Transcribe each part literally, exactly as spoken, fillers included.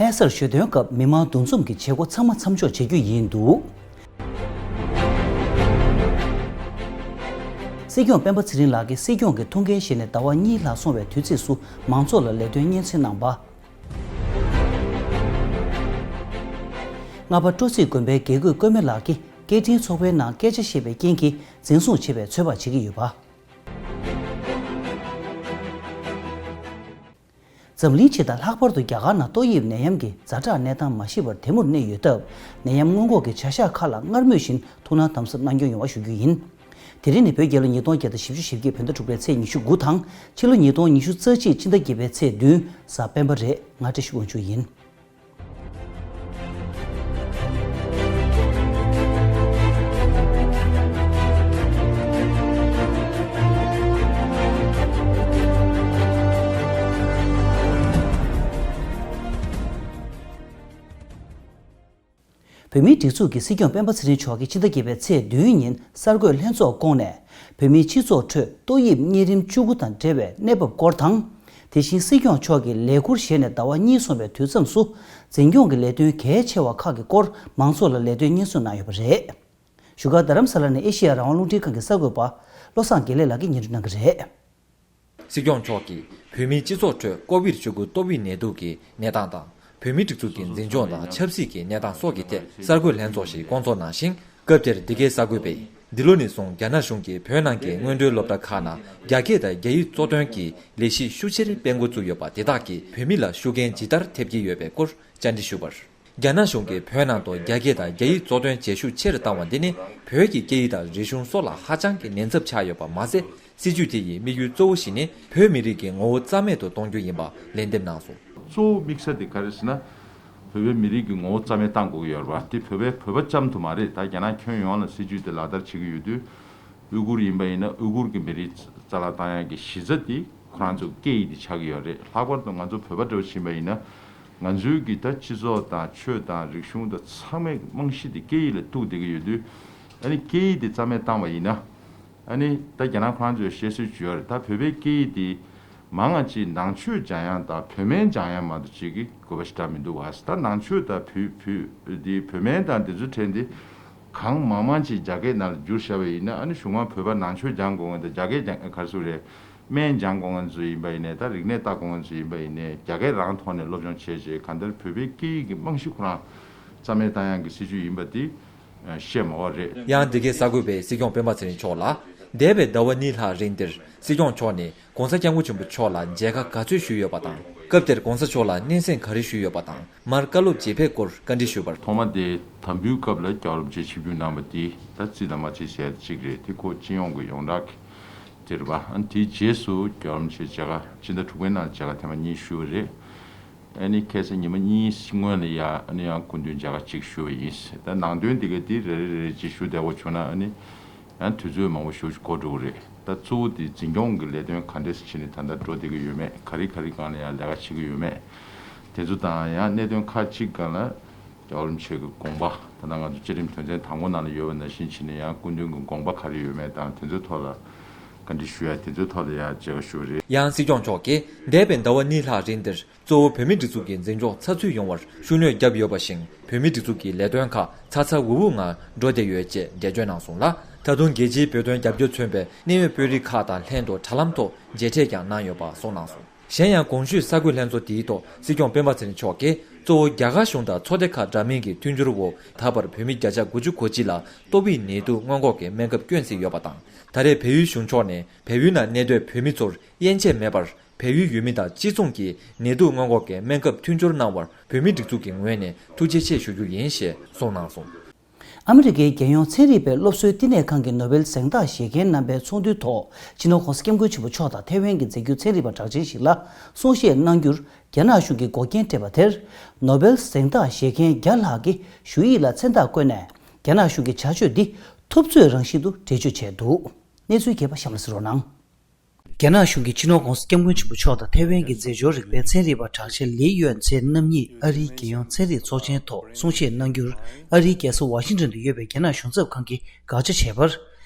ཨེ་སར་ཞོ་སྟོན་སྐབས་མི་མང་འདུ་འཛོམས་ཀྱི་བྱེད་སྒོ་ཚང་མ་མཚམས་འཇོག་བྱེད་རྒྱུ་ཡིན་འདུག། སྲིད་སྐྱོང་སྤེན་པ་ཚེ་རིང་ལགས་ཀྱིས་སྲིད་སྐྱོང་གི་ཐུགས་འགན་བཞེས་ནས་ཟླ་བ་གཉིས་ལྷག་སོང་བའི་དུས་ཚིགས་སུ་མང་ཚོགས་ལ་ལས་དོན་སྙན་སེང་གནང་པ། རྔ་པ་སྤྲོ་ཚིགས་དགོན་པའི་དགེ་བསྐོས་ཀུན་མེ་ལགས་ཀྱིས་སྐད་འཕྲིན་ཚོགས་པའི་ནང་སྐད་ཆ་བཤད་པའི་རྐྱེན་གྱིས་འཛིན་བཟུང་བྱས་པའི་ཚོད་དཔག་བྱེད་ཀྱི་ཡོད་པ། འཛམ་གླིང་སྤྱི་དང་ལྷག་པར་དུ་རྒྱ་གར་ནང་ཏོག་དབྱིབས་ནད་ཡམས་ཀྱི་ཛ་དྲག་གནས་སྟངས་མ་ཤེས་པར་དེ་མུར་གནས་ཡོད་སྟབས། ནད་ཡམས་སྔོན་འགོག་གི་བྱ་གཞག་ཁག་ལ་སྔར་མུས་བཞིན་ཐུགས་སྣང་དམ་ཟབ་གནང་སྐྱོང་ཡོང་བ་ཞུ་རྒྱུ་ཡིན། དེ་རིང་ནི་བོད་རྒྱལ་ལོ་ཉིས་སྟོང་བརྒྱ་དང་བཞི་བཅུ་ཞེ་བརྒྱད་བོད་ཟླ་དྲུག་པའི་ཚེས་ཉི་ཤུ་དགུ་དང་། ཕྱི་ལོ་ཉིས་སྟོང་ཉི་ཤུ་རྩ་གཅིག་ཕྱི་ཟླ་བརྒྱད་པའི་ཚེས་བདུན་གཟའ་སྤེན་པ་རེད། ང་བཀྲ་ཤིས་དབང་ཕྱུག་ཡིན། བོད་མིའི་སྒྲིག་འཛུགས་ཀྱི་སྲིད་སྐྱོང་སྤེན་པ་ཚེ་རིང་མཆོག་གིས་ཕྱི་ཟླ་བརྒྱད་པའི་ཚེས་བདུན་ཉིན་གསར་འགོད་ལྷན་ཚོགས་བསྐོངས་ནས། བོད་མིའི་སྤྱི་ཚོགས་ཁྲོད་ཏོག་དབྱིབས་གཉན་རིམས་བཅུ་དགུ་དང་འབྲེལ་བའི་གནས་བབ་སྐོར་དང་། དེ་བཞིན་སྲིད་སྐྱོང་མཆོག་གིས་ལས་འཁུར་བཞེས་ནས་ཟླ་བ་གཉིས་སོང་བའི་དུས་མཚམས་སུ། འཛིན་སྐྱོང་གི་ལས་དོན་གལ་ཆེ་བ་ཁག་གི་སྐོར་མང་ཚོགས་ལ་ལས་དོན་སྙན་སེང་གནང་ཡོད་པ་རེད། བཞུགས་སྒར་རྡ་རམ་ས་ལ་ནས་ཨེ་ཤེ་ཡ་རང་དབང་རླུང་འཕྲིན་ཁང་གི་གསར་འགོད་པ་བློ་བཟང་དགེ་ལེགས་ལགས་ཀྱིས་སྙན་སྒྲོན་གནང་གི་རེད། སྲིད་སྐྱོང་མཆོག་གིས་བོད་མིའི་སྤྱི་ཚོགས་ཁྲོད་ཀོ་བིཌ་བཅུ་དགུ་ཏོག་དབྱིབས་ནད་དུག་གི་གནས་སྟངས་དང་། བོད་མིའི་སྒྲིག་འཛུགས་ཀྱི་འཛིན་སྐྱོང་དང་ཆབ་སྲིད་ཀྱི་གནས་སྟངས་སོགས་ཀྱི་ཐད་གསར་འགོད་ལྷན་ཚོགས་ཤིག་བསྐོང་ཚོགས་གནང་ཞིང་། སྐབས་དེར་འདི་གའི་གསར་འགོད་པས། འདི་ལོ་ནས་བཟུང་རྒྱ་ནག་གཞུང་གིས་བོད་ནང་གི་སྔོན་འགྲོའི་སློབ་གྲྭ་ཁག་ནང་རྒྱ་སྐད་དང་རྒྱ་ཡིག་གཙོ་འདོན་གྱི་ལས་གཞི་ཤུགས་ཆེར་སྤེལ་འགོ་བཙུགས་ཡོད་པ་དེ་དག་གིས་བོད་མི་ལ་ཤུགས་རྐྱེན་ཇི་ལྟར་ཐེབས་ཀྱི་ཡོད་པའི་སྐོར་བཅར་འདྲི་ཞུས་པར། རྒྱ་ནག་གཞུང་གིས་བོད་ནང་དུ་རྒྱ་སྐད་དང་རྒྱ་ཡིག་གཙོ་འདོན་བྱེད་ཤུགས་ཆེ་རུ་བཏང་བ་འདི་ནི་བོད་ཀྱི་སྐད་ཡིག་དང་རིག་གཞུང་སོགས་ལ་ཧ་ཅང་གི་ཉེན་ཚབས་ཆགས་ཡོད་པ་མ་ཟད། སྲིད་ཇུས་དེ་ཡི་དམིགས་ཡུལ་གཙོ་བོ་ཞིག་ནི་བོད་མི་རིགས་ཀྱི་ངོ་བོ་རྩ་མེད་དུ་གཏོང་རྒྱུ་ཡིན་པ་ལན་འདེབས་གནང་སོང་། གཙོ་བོ་དམིགས་ས་དེ་ག་རེ་ཟེར་ན། བོད་པའི་མི་རིགས་ཀྱི་ངོ་བོ་རྩ་མེད་བཏང་དགོས་ཀྱི་ཡོད་རེད་པ། དེ་བོད་པའི་བོད་པ་ཙམ་དུ་མ་རེད། ད་རྒྱ་ནག་ཁྱོན་ཡོངས་ལ་སྲིད་ཇུས་དེ་ལག་བསྟར་བྱེད་ཀྱི་ཡོད་དུས། ཨུ་གུར་ཡིན་པ་ཡིན་ན་ཨུ་གུར་གྱི་མི་རིགས་རྩ་བརླག་བཏང་ཡག་གི་གཞི་རྩ་དེ་ཁོ་རང་ཚོ་སྐད་ཡིག་དེ་ཆགས་ཀྱི་ཡོད་རེད། ལྷག་པར་དུ་ང་ཚོ་བོད་པ་འདྲ་བོ་ཕྱིན་པ་ཡིན་ན། ང་ཚོའི་གི་ད་སྤྱི་ཚོགས་དང་ཆོས་དང་རིག་གཞུང་དང་ཚང་མའི་རྨང་གཞི་དེ་སྐད་ཡིག་ལ་གཏུགས་བསྡད་ཀྱི་ཡོད་དུས། ཨ་ནི་སྐད་ཡིག་དེ་རྩ་མེད་བཏང་བ་ཡིན་ན། ཨ་ནི་ད་རྒྱ་ནག་ཁོ་རང་ཚོས་བཤད་སྲོལ་ཅིག་ཡོད་རེད། ད་བོད་པའི་སྐད་ཡིག་དེ་མང་ང་ཅིག་ནང་ཆོས་སྦྱང་ཡག་དང་བོད་སྨན་སྦྱང་ཡག་མ་གཏོགས་ཅིག་གི་དགོས་པ་ཞེ་དྲག་མི་འདུག་བ། ད་ནང་ཆོས་དང་བོད་བོད་དེ་བོད་སྨན་དང་དེ་ཚོའི་གྲས་དེ་གང་མང་མང་ཅིག་རྒྱ་སྐད་ནང་ལ་བསྒྱུར་བཞག་པ་ཡིན་ན། ཨ་ནི་གཞུག་མ་བོད་པ་ནང་ཆོས་སྦྱང་དགོས་ངེས་དང་རྒྱ་སྐད་སྦྱང་ག་རེ་ཟེར་རེད། སྨན་སྦྱང་དགོས་ངེས་ཚོ་ཡིན་པ་ཡིན་ནའི་ད་རིག་གནས་ལྟ་དགོས་ངེས་ཚོ་ཡིན་པ་ཡིན་ནའི་རྒྱ་སྐད་རང་ཐོག་ནས་སློབ་སྦྱོང་བྱས་རྗེས་གང་ལྟར་བོད་པའི་སྐད་ཡིག་གི་རྨང་གཞི་ཁོ་རང་རྩ་མེད་བཏང་ཡག་གི་སྲིད་ཇུས་ཡིན་པ་དེ་བཤད་མ་དགོས་རེད། ཡང་འདི་གའི་གསར་འགོད་པས་སྲིད་སྐྱོང་སྤེན་པ་ཚེ་རིང་མཆོག་ལ། འདས་པའི་ཟླ་བ་གཉིས་ལྷག་རིང་འདིར་སྲིད་སྐྱོང་མཆོག་ནས་༧གོང་ས་༧སྐྱབས་མགོན་ཆེན་པོ་མཆོག་ལ་མཇལ་ཁ་ག་ཚོད་ཞུས་ཡོད་པ་དང་། སྐབས་དེར་༧གོང་ས་མཆོག་ལ་སྙན་སེང་ག་རེ་ཞུས་ཡོད་པ་དང་། མར་བཀའ་སློབ་ཇི་ཕེབས་སྐོར་བཀའ་འདྲི་ཞུས་པར། ཐོག་མ་དེ་དམ་འབུལ་སྐབས་ལ་རྒྱལ་བ་རིན་པོ་ཆེ་ཆིབས་བསྒྱུར་གནང་བ་དེ་ད་རྩིས་དང་མ་རྩིས་ཟེར་ཡ་དེ་གཅིག་རེད། དེ་ཁོ་སྤྱི་ཡོངས་ཀྱི་ཡོངས་གྲགས་ཀྱི་དེ་རེད་པ། ཨ་ནི་དེའི་རྗེས་སུ་རྒྱལ་བ་རིན་པོ་ཆེ་མཇལ་ཁ་ཕྱི་ཟླ་དྲུག་པའི་ནང་མཇལ་ཁ་ཐེངས་མ་གཉིས་ཞུས་པ་རེད། ཨ་ནི་ཁ་སང་ཉི་མ་གཉིས་སྔོན་ལ་ཡ་ཨ་ནི་ཡང་སྐུ་མདུན་མཇལ་ཁ་གཅིག་ཞུས་པ་ཡིན། ད་ནང་དོན་དེ་ག་དེ་རེ་རེ་རེ་རེ་ཅིག་ཞུ་བདེ་བོ་བྱུང་ན་ཨ་ནི་ཡང་དུས་ཚོད་མང་པོ་ཞེ་པོ་ཅིག་འགོར་འགྲོ་གི་རེད། ད་གཙོ་བོ་དེ་འཛིན་སྐྱོང་གི་ལས་དོན་ག་འདྲས་བྱས་ནས་ད་ལྟ་འགྲོ་བསྡད་ཀྱི་ཡོད་མེད། ག་རེ་ག་རེ་སྒང་ལ་ཡང་ལས་ཀ་བྱེད་ཀྱི་ཡོད་མེད། དེ་ཚོ་དང་ཡང་གནད་དོན་ཁག་ཅིག་སྒང་ལ་རྒྱལ་བ་རིན་པོ་ཆེ་གི་དགོངས་པ། ད་ལྟ་ང་ཚོ་བཅའ་ཁྲིམས་དོན་ཚན་དང་པོ་ནང་ལ་ཡོད་པ་ནང་བཞིན་བྱས་ནས་ཡང་སྐུ་མདུན་གྱི་དགོངས་པ་ག་རེ་ཡོད་མེད་དང་དེ་ཚོའི་ཐོག་ལ་བཀའ་འདྲི་ཞུ་ཡ། དེ་ཚོའི་ཐོག་ལ་ཡང་མཇལ་ཁ་ཞུ་བ་རེད། ཡང་སྲིད་སྐྱོང་མཆོག་གིས་འདས་པའི་ཟླ་བ་གཉིས་ལྷག་རིང་འདིར། གཙོ་བོ་བོད་མིའི་སྒྲིག་འཛུགས་ཀྱི་འཛིན་སྐྱོང་ཚགས་ཚུད་ཡོང་བར་ཤུགས་སྣོན་བརྒྱབ་ཡོད་པ་བཞིན། བོད་མིའི་སྒྲིག་འཛུགས་ཀྱི་ལས་དོན་ཁག་ཚ་ཚ་འུར་འུར་ངང་འགྲོ་བསྡད་ཡོད་ཅེས་འགྲེལ་བརྗོད་གནང་སོང་ལ། ད་དུང་རྒྱལ་སྤྱིའི་བོད་དོན་རྒྱབ་སྐྱོར་མཚོན་པའི་གནད་ཡོད་དཔོན་རིགས་ཁག་དང་ལྷན་དུ་དྲ་ལམ་ཐོག་མཇལ་འཕྲད་ཀྱང་གནང་ཡོད་པ་གསུངས་གནང་སོང་། གཞན་ཡང་གོང་ཞུས་གསར་འགོད་ལྷན་ཚོགས་དེའི་ཐོག་སྲིད་སྐྱོང་སྤེན་པ་ཚེ་རིང་མཆོག་གིས་གཙོ་བོ་རྒྱ་གར་གཞུང་དང་ཚོགས་སྡེ་ཁག་འདྲ་མིན་གྱི་མཐུན་འགྱུར་འོག་ད་བར་བོད་མི་བརྒྱ་ཆ་དགུ་བཅུ་གོ་གཅིག་ལ་ཏོག་དབྱིབས་ནད་དུག་སྔོན་འགོག་གི་སྨན་ཁབ་བསྐྱོན་ཟིན་ཡོད་པ་དང་། ད་རེས་བལ་ཡུལ་གཞུང་ཕྱོགས་ནས་བལ་ཡུལ་ནང་གནས་སྡོད་བོད་མི་ཚོར་དབྱེ་འབྱེད་མེད་པར། བལ་ཡུལ་ཡུལ་མི་དང་སྤྱི་མཚུངས་ཀྱིས་ནད་དུག་སྔོན་འགོག་གི་སྨན་ཁབ་མཐུན་སྦྱོར་གནང་བར་བོད་མིའི་སྒྲིག་འཛུགས་ཀྱི་ངོས་ནས་ཐུགས་རྗེ་ཆེ་ཞུ་རྒྱུ་ཡིན་ཞེས་གསུངས་གནང་སོང་། ཨ་མི་རི་ཀའི་རྒྱལ་ཡོངས་ཚན་རིག་པའི་སློབ་གསོའི་བསྟི་གནས་ཁང་གི་ནོ་བེལ་གཟེངས་རྟགས་བཞེས་མཁན་རྣམ་པའི་ཚོགས་འདུའི་ཐོག་སྤྱི་ནོར་༧གོང་ས་༧སྐྱབས་མགོན་ཆེན་པོ་མཆོག་དང་ཐའེ་ཝན་གྱི་མཛད་བརྒྱུད་ཚན་རིག་པ་གྲགས་ཅན་ཞིག་ལ་གསུང་བཤད་གནང་རྒྱུར་རྒྱ་ནག་གཞུང་གིས་འགོག་རྐྱེན་སྤྲད་པ་དེར། ནོ་བེལ་གཟེངས་རྟགས་བཞེས་མཁན་བརྒྱ་ལྷག་གིས་ཞུ་ཡིག་ལ་མཚན་རྟགས་བཀོད་ནས། རྒྱ་ནག་གཞུང་གི་བྱ་སྤྱོད་འདི་ཐུབ་ཚོད་རང་བཞིན་དུ་འགྲེལ་བརྗོད་བྱས་འདུག། གནས་ཚུལ་རྒྱས་པ་གཤམ་ལ་གསན་རོགས་གནང་། རྒྱ་ནག་གཞུང་གིས་སྤྱི་ནོར་༧གོང་ས་༧སྐྱབས་མགོན་ཆེན་པོ་མཆོག་དང་ཐའེ་ཝན་གྱི་མཛེས་ལྗོངས་རིག་པའི་ཚན་རིག་པ་གྲགས་ཅན་ལི་ཡོན་ཚེ་རྣམ་གཉིས་ཨ་རིའི་རྒྱལ་ཡོངས་ཚན་རིག་ཚོགས་ཆེན་ཐོག་གསུང་བཤད་གནང་རྒྱུར། ཨ་རིའི་རྒྱལ་ས་ཝ་ཤིང་ཏོན་དུ་ཡོད་པའི་རྒྱ་ནག་གཞུང་ཚབ་ཁང་གིས་དགག་བྱ་བྱས་པར།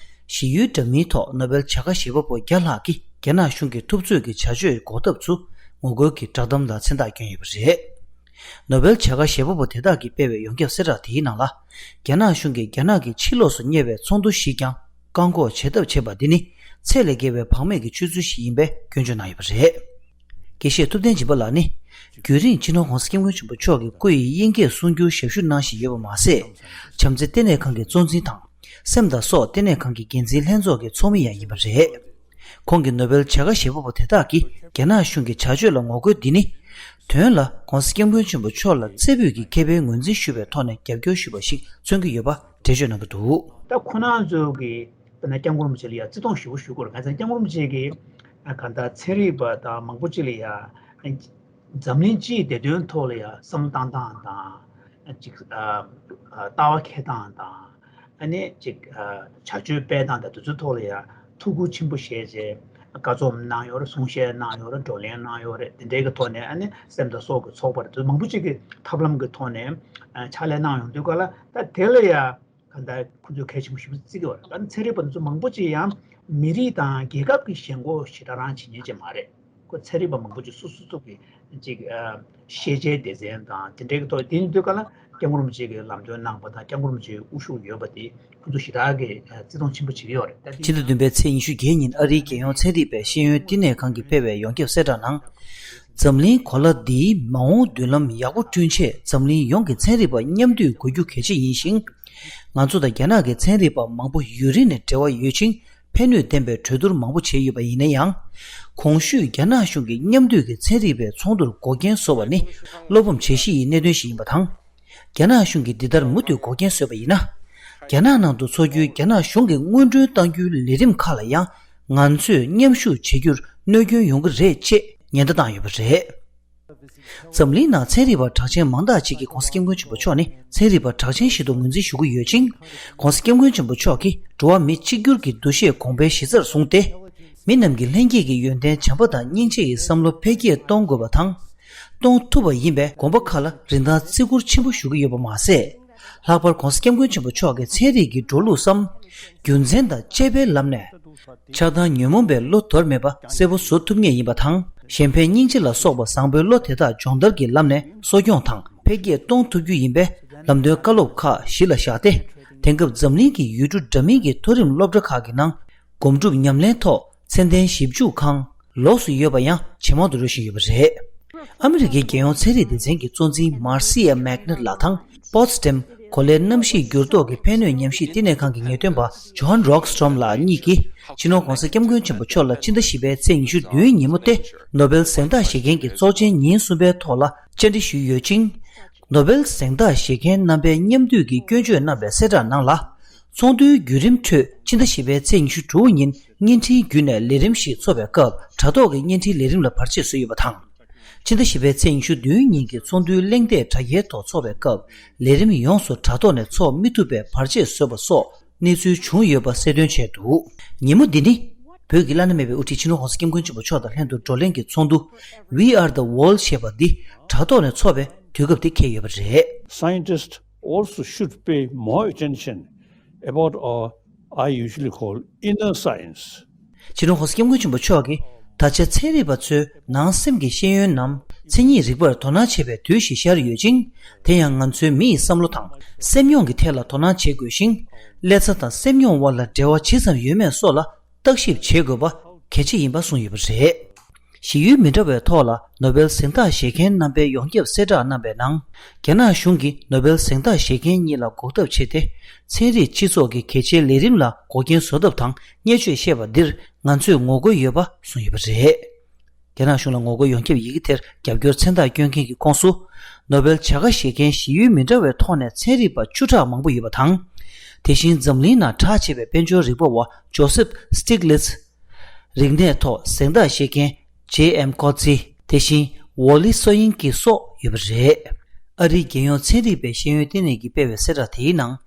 ཞི་ཡུལ་འདྲ་མིན་ཐོག་ནོ་བེལ་བྱ་དགའ་བཞེས་པ་པོ་བརྒྱ་ལྷག་གིས་རྒྱ་ནག་གཞུང་གི་ཐུབ་ཚོད་ཀྱི་བྱ་སྤྱོད་འགོག་ཐབས་ཚུ་ངོ་རྒོལ་གྱི་བསྒྲགས་གཏམ་ལ་མཚན་རྟགས་བསྐྱོན་ཡོད་པ་རེད། ནོ་བེལ་བྱ་དགའ་བཞེས་པ་པོ་དེ་དག་གིས་སྤེལ་བའི་ཡོངས་ཁྱབ་གསལ་བསྒྲགས་དེའི་ནང་ལ། རྒྱ་ནག་གཞུང་གིས་རྒྱ་ནག་གི་ཕྱི་ལོགས་སུ་གཉེར་བའི་ཚོགས་འདུ་ཞིག་ཀྱང་བཀག་འགོག་བྱེད་ཐབས་བྱས་པ་འདི་ནི་ཚད་ལས་བརྒལ་བའི་བག་མེད་ཀྱི་སྤྱོད་ཚུལ་ཞིག་ཡིན་པའི་སྐྱོན་བརྗོད་གནང་ཡོད་པ་རེད། དགེ་བཤེས་ཐུབ་བསྟན་སྦྱིན་པ་ལགས་ནི། རྒྱུན་རིང་སྤྱི་ནོར་༸གོང་ས་༸སྐྱབས་མགོན་ཆེན་པོ་མཆོག་གི་སྐུ་ཡི་དབྱིན་སྐད་གསུང་སྒྱུར་ཞབས་ཞུ་གནང་བཞིན་ཡོད་པ་མ་ཟད། བྱམས་བརྩེ་ལྟེ་གནས་ཁང་གི་གཙོ་འཛིན་དང་། སེམས་དང་སྲོག་ལྟེ་གནས་ཁང་གི་འགན་འཛིན་ལྷན་ཚོགས་ཀྱི་ཚོགས་མི་ཡང་ཡིན་པ་རེད། ཁོང་གིས་ནོ་བེལ་བྱ་དགའ་བཞེས་པ་པོ་དེ་དག་གིས་རྒྱ་ནག་གཞུང་གི་བྱ་སྤྱོད་ལ་ངོ་རྒོལ་འདི་ནི། དོན་ལ་༸གོང་ས་༸སྐྱབས་མགོན་ཆེན་པོ་མཆོག་ལ་བརྩེ་ཕུད་ཀྱི་ཁེ་ཕན་ངོས་འཛིན་ཞུ་བའི་ཐོག་ནས་རྒྱབ་སྐྱོར་ཞུས་པ་ཞིག་མཚོན་གྱི་ཡོད་པ་འགྲེལ་བརྗོད་གནང་གི་འདུག་ད་ཁོ་རང་ཚོ་གིས་དཔེར་ན་༸སྐྱབས་མགོན་རིན་པོ་ཆེ་ལ་ཡང་བརྩི་མཐོང་ཞེ་པོ་ཞུ་དགོས་རེད། གང་ཟེར་༸སྐྱབས་མགོན་རིན་པོ་ཆེ་གིས་གང་ལྟར་ཚན་རིག་པ་དང་མང་པོ་ཅིག་ལ་ཡང་འཛམ་གླིང་སྤྱིའི་བདེ་དོན་ཐོག་ལ་ཡང་བསམ་བློ་བཏང་སྟངས་དང་། ཅིག་ལྟ་བ་འཁྱེར་སྟངས་དང་། ཨ་ནི་ཅིག་བྱ་སྤྱོད་སྤེལ་སྟངས་དང་དེ་ཚོའི་ཐོག་ལ་ཡང་ཐུགས་ཁུར་ཆེན་པོ་བཞེས་རྗེས་བཀའ་རྩོམ་གནང་ཡོད་རེད། གསུང་བཤད་གནང་ཡོད་རེད། བགྲོ་གླེང་གནང་ཡོད་རེད། དེ་འདྲའི་གི་ཐོག་ནས་ཨ་ནི་སེམས་དང་སྲོག་གི་ཚོགས་པ་རེད། དེ་མང་པོ་ཅིག་གི་ཐབས་ལམ་གི་ཐོག་ནས་ཕྱག་ལས་གནང་ཡོང་དུས་ག་ལ་ད་དེ་ལ་ཡང་གང་ལྟར་ཁོ་ཚོས་གལ་ཆེན་པོ་ཞེ་པོ་བརྩི་གི་ཡོད་རེད། ད་ནི་ཚན་རིག་པ་ཚོ་མང་པོ་ཅིག་ཡང་མི་རིགས་དང་རྒྱལ་ཁབ་ཀྱི་ཞེན་ཁོག་ཞེ་དྲག་རང་བྱེད་མཁན་ཅིག་མ་རེད། ཁོ་ཚན་རིག་པ་མང་པོ་ཅིག་སོ་སོ་སོ་གི་ཅིག་ཤེས་བྱའི་སྡེ་ཚན་དང་དེ་འདྲའི་གི་ཐོག་དེ་ཡིན་དུས་ག་ལ་༸སྐྱབས་མགོན་རིན་པོ་ཆེ་གི་ལམ་སྟོན་གནང་པ་དང་༸སྐྱབས་མགོན་རིན་པོ་ཆེའི་དབུ་བཞུགས་ཡོད་པ་དེ་ཁོ་ཚོ་ཞེ་དྲག་གི་བརྩི་མཐོང་ཆེན་པོ་བྱེད་ཀྱི་ཡོད་རེད། ད་དེ་ཕྱི་ཟླ་བདུན་པའི་ཚེས་ཉི་ཤུ་བརྒྱད་ཉིན་ཨ་རིའི་རྒྱལ་ཡོངས་ཚན་རིག་པའི་ཤེས་ཡོན་བསྟི་གནས་ཁང་གིས་སྤེལ་བའི་ཡོངས་ཁྱབ་གསལ་བསྒྲགས་ནང་། འཛམ་གླིང་གོ་ལ་འདིའི་མ་འོངས་མདུན་ལམ་ཡག་པོ་བསྐྲུན་ཆེད་འཛམ་གླིང་ཡོངས་ཀྱི་ཚན་རིག་པ་མཉམ་འདུས་དགོས་རྒྱུ་གལ་ཆེ་ཡིན་ཞིང་། ང་ཚོ་དང་རྒྱ་ནག་གི་ཚན་རིག་པ་མང་པོ་ཡུན་རིང་ནས་འབྲེལ་བ་ཡོད་ཅིང་ཕན་ནུས་ལྡན་པའི་གྲོས་བསྡུར་མང་པོ་བྱས་ཡོད་པ་ཡིན་ན་ཡང་། གོང་ཞུས་རྒྱ་ནག་གཞུང་གིས་མཉམ་འདུས་ཀྱི་ཚན་རིག་པའི་ཚོགས་འདུར་འགོག་རྐྱེན་བཟོ་བ་ནི་བློ་ཕམ་བྱེད་གཞི་ཡི་གནད་དོན་ཞིག་ཡིན་པ་དང་། རྒྱ་ནག་གཞུང་གིས་འདི་ལྟར་མུ་མཐུད་འགོག་རྐྱེན་བཟོས་པ་ཡིན་ན། རྒྱ་ནག་ནང་དུ་འཚོ་རྒྱུའི་རྒྱ་ནག་གཞུང་གིས་སྔོན་འགྲོན་གཏང་རྒྱུའི་ལས་རིམ་ཁག་ལ་ཡང་ང་ཚོས་མཉམ་ཞུགས་བྱེད་རྒྱུར་གནོད་སྐྱོན་ཡོང་གི་རེད་ཅེས་ཉེན་བརྡ་བཏང་ཡོད་པ་རེད། འཛམ་གླིང་ནང་ཚན་རིག་པ་གྲགས་ཅན་མང་དག་ཅིག་གིས་༸གོང་ས་༸སྐྱབས་མགོན་ཆེན་པོ་མཆོག་ནི་ཚན་རིག་པ་གྲགས་ཅན་ཞིག་ཏུ་ངོས་འཛིན་ཞུ་གི་ཡོད་ཅིང་། ༸གོང་ས་༸སྐྱབས་མགོན་ཆེན་པོ་མཆོག་གིས་འགྲོ་བ་མི་གཅིག་གྱུར་གྱི་འདུ་ཤེས་གོང་འཕེལ་གཞི་རྩར་བཟུང་སྟེ། མི་རྣམས་ཀྱི་ལྷན་སྐྱེས་ཀྱི་ཡོན་ཏན་བྱམས་པ་དང་སྙིང་རྗེ་ཡི་བསམ་བློ་འཕེལ་རྒྱས་གཏོང་དགོས་པ་དང་། གཏོང་ཐུབ་པ་ཡིན་པས་དགོན་པ་ཁག་ལ་རིན་ཐང་བརྩི་བཀུར་ཆེན་པོ་ཞུ་གི་ཡོད་པ་མ་ཟད། ལྷག་པར་༸གོང་ས་༸སྐྱབས་མགོན་ཆེན་པོ་མཆོག་གིས་ཚན་རིག་གི་འགྲོ་ལུགས་སམ། རྒྱུ་མཚན་དང་དཔྱད་པའི་ལམ་ནས། ཆགས་སྡང་ཉོན་མོངས་པའི་བློ་དོར་མེད་པ་གསལ་པོ་བཟོ་ཐུབ་ངེས་ཡིན་པ་དང་། གཞན་ཕན་སྙིང་རྗེ་ལ་སོགས་པ་བཟང་པོའི་བློ་དེ་དག་སྦྱོང་བརྡར་གྱི་ལམ་ནས་གསོ་སྐྱོང་དང་འཕེལ་རྒྱས་གཏོང་ཐུབ་རྒྱུ་ཡིན་པས་ལམ་སྟོན་བཀའ་སློབ་ཁག་གཞི་ལ་བཞག་སྟེ། དེང་སྐབས་འཛམ་གླིང་གི་ཡུལ་གྲུ་འདྲ་མིན་གྱི་མཐོ་རིམ་སློབ་གྲྭ་ཁག་གི་ནང་། སྒོམ་སྒྲུབ་ཉམས་ལེན་ཐོག་ཚད་ལྡན་ཞིབ་འཇུག་ཁང་ལོགས་སུ་ཡོད་པ་ཡང་ཇེ་མང་དུ་འགྲོ་བཞིན་ཡོད་པ་རེད། ཨ་མི་རི་ཀའི་རྒྱལ་ཡོངས་ཚན་རིག་སྡེ་ཚན་གྱི་གཙོ་འཛིན་མར་སི་ཡ་མེག་ནེར་ལགས་དང་པོ་ཚི་ཌེམ་གོ་ལའི་གནམ་གཤིས་འགྱུར་ལྡོག་གི་ཕན་ནུས་ཉམས་ཞིབ་བསྟི་གནས་ཁང་གི་ངེས་སྟོན་པ་ཇོ་ཧན་རོག་སི་ཊོམ་ལགས་གཉིས་ཀྱིས་སྤྱི་ནོར་༸གོང་ས་༸སྐྱབས་མགོན་ཆེན་པོ་མཆོག་ལ་ཕྱི་ཟླ་བཞི་པའི་ཚེས་ཉི་ཤུ་བདུན་ཉིན་མོ་སྟེ་ནོ་བེལ་གཟེངས་རྟགས་བཞེས་མཁན་གྱི་གཙོ་ཆེན་ཉིན་གསུམ་པའི་ཐོག་ལ་བཅར་འདྲི་ཞུས་ཡོད་ཅིང་། ནོ་བེལ་གཟེངས་རྟགས་བཞེས་མཁན་རྣམ་པའི་མཉམ་འདུས་ཀྱིས་སྐྱོན་བརྗོད་གནང་བའི་གསལ་བསྒྲགས་ནང་ལ། ཚོགས་འདུའི་བརྒྱུད་རིམ་ཁྲོད་ཕྱི་ཟླ་བཞི་པའི་ཚེས་ཉི་ཤུ་དྲུག་ཉིན་བརྙན་འཕྲིན་བརྒྱུད་ནས་ལས་རིམ་ཞིག་འཚོགས་པའི་སྐབས་དྲ་ཐོག་གི་བརྙན་འཕྲིན་ལས་རིམ་ལ་བར་ཆད་བཟོས་ཡོད་པ་དང་། ཕྱི་ཟླ་བཞི་པའི་ཚེས་ཉི་ཤུ་བདུན་ཉིན་གྱི་ཚོགས་འདུའི་གླེང་སྟེགས་དྲ་རྒྱའི་ཐོག་འཚོགས་པའི་སྐབས་ལས་རིམ་ཡོངས་སུ་དྲ་ཐོག་ནས་འཚོགས་མི་ཐུབ་པའི་བར་ཆད་བཟོས་པ་སོགས་གནས་ཚུལ་བྱུང་ཡོད་པ་གསལ་སྟོན་བྱས་འདུག་ཉིན་མོ་འདི་ནི། བོད་ཀྱི་བླ་ན་མེད་པའི་དབུ་ཁྲིད་སྤྱི་ནོར་༸གོང་ས་༸སྐྱབས་མགོན་ཆེན་པོ་མཆོག་དང་ལྷན་དུ་བགྲོ་གླེང་གི་ཚོགས་འདུ། We Are the World ཞེས་པ་འདི་དྲ་ཐོག་ནས་འཚོགས་པའི་དུས་སྐབས་དེ་འཁེལ་ཡོད་པ་རེད། Scientists also should pay more attention about our, I usually call, inner science. སྤྱི་ནོར་༸གོང་ས་༸སྐྱབས་མགོན་ཆེན་པོ་མཆོག་གིས་ད་ཆ་ཚན་རིག་པ་ཚོའི་ནང་སེམས་ཀྱི་ཤེས་ཡོན་ནམ་མཚན་ཉིད་རིག་པར་དོ་སྣང་བྱེད་པའི་དུས་ཤིག་ཤར་ཡོད་ཅིང་། དེ་ཡང་ང་ཚོའི་མི་ཡི་བསམ་བློ་དང་སེམས་མྱོང་གི་ཐད་ལ་དོ་སྣང་བྱེད་དགོས་ཤིང་། ཀླད་རྩ་དང་སེམས་མྱོང་དབར་ལ་འབྲེལ་བ་ཇི་ཙམ་ཡོད་མེད་སོགས་ལ་བརྟག་ཞིབ་བྱེད་དགོས་པ་གལ་ཆེ་ཡིན་པ་གསུངས་ཡོད་པ་རེད། གཞི་ཡུལ་མི་འདྲ་བའི་ཐོག་ལ་ནོ་བེལ་གཟེངས་རྟགས་བཞེས་མཁན་རྣམ་པའི་ཡོངས་ཁྱབ་གསལ་བསྒྲགས་གནང་པའི་ནང་། རྒྱ་ནག་གཞུང་གིས་ནོ་བེལ་གཟེངས་རྟགས་བཞེས་མཁན་གཉིས་ལ་འགོག་ཐབས་བྱས་ཏེ། ཚན་རིག་སྤྱི་ཚོགས་ཀྱི་གལ་ཆེའི་ལས་རིམ་ལ་འགོག་རྐྱེན་བཟོ་ཐབས་དང་བརྙས་བཅོས་བཤད་པ་འདིར་ང་ཚོས་ངོ་རྒོལ་ཡོད་པ་གསུངས་ཡོད་པ་རེད། རྒྱ་ནག་གཞུང་ལ་ངོ་རྒོལ་ཡོངས་ཁྱབ་ཡི་གེ་དེར་རྒྱབ་སྐྱོར་མཚན་རྟགས་བསྐྱོན་མཁན་གྱི་ཁོངས་སུ། ནོ་བེལ་བྱ་དགའ་བཞེས་མཁན་གཞི་ཡུལ་མི་འདྲ་བའི་ཐོག་ནས་ཚན་རིག་པ་བཅུ་ཕྲག་མང་པོ་ཡོད་པ་དང་། དེ་བཞིན་འཛམ་གླིང་ནང་གྲགས་ཆེ་བའི་དཔལ་འབྱོར་རིག་པ་བ་ཇོ་སེབ་སི་ཊིག་ལིཚ། རིག་གནས་ཐོག་གཟེངས་རྟགས་བཞེས་མཁན་ཇེ་ཨེམ་ཀོ་ཙི། དེ་བཞིན་ཝོ་ལི་སོ་ཡིན་ཀི་སོགས་ཡོད་པ་རེད། ཨ་རིའི་རྒྱལ་ཡོངས་ཚན་རིག་པའི་ཤེས་ཡོན་ལྟེ་གནས་ཀྱིས་སྤེལ་བའི་གསལ་བསྒྲགས་དེའི་ནང་།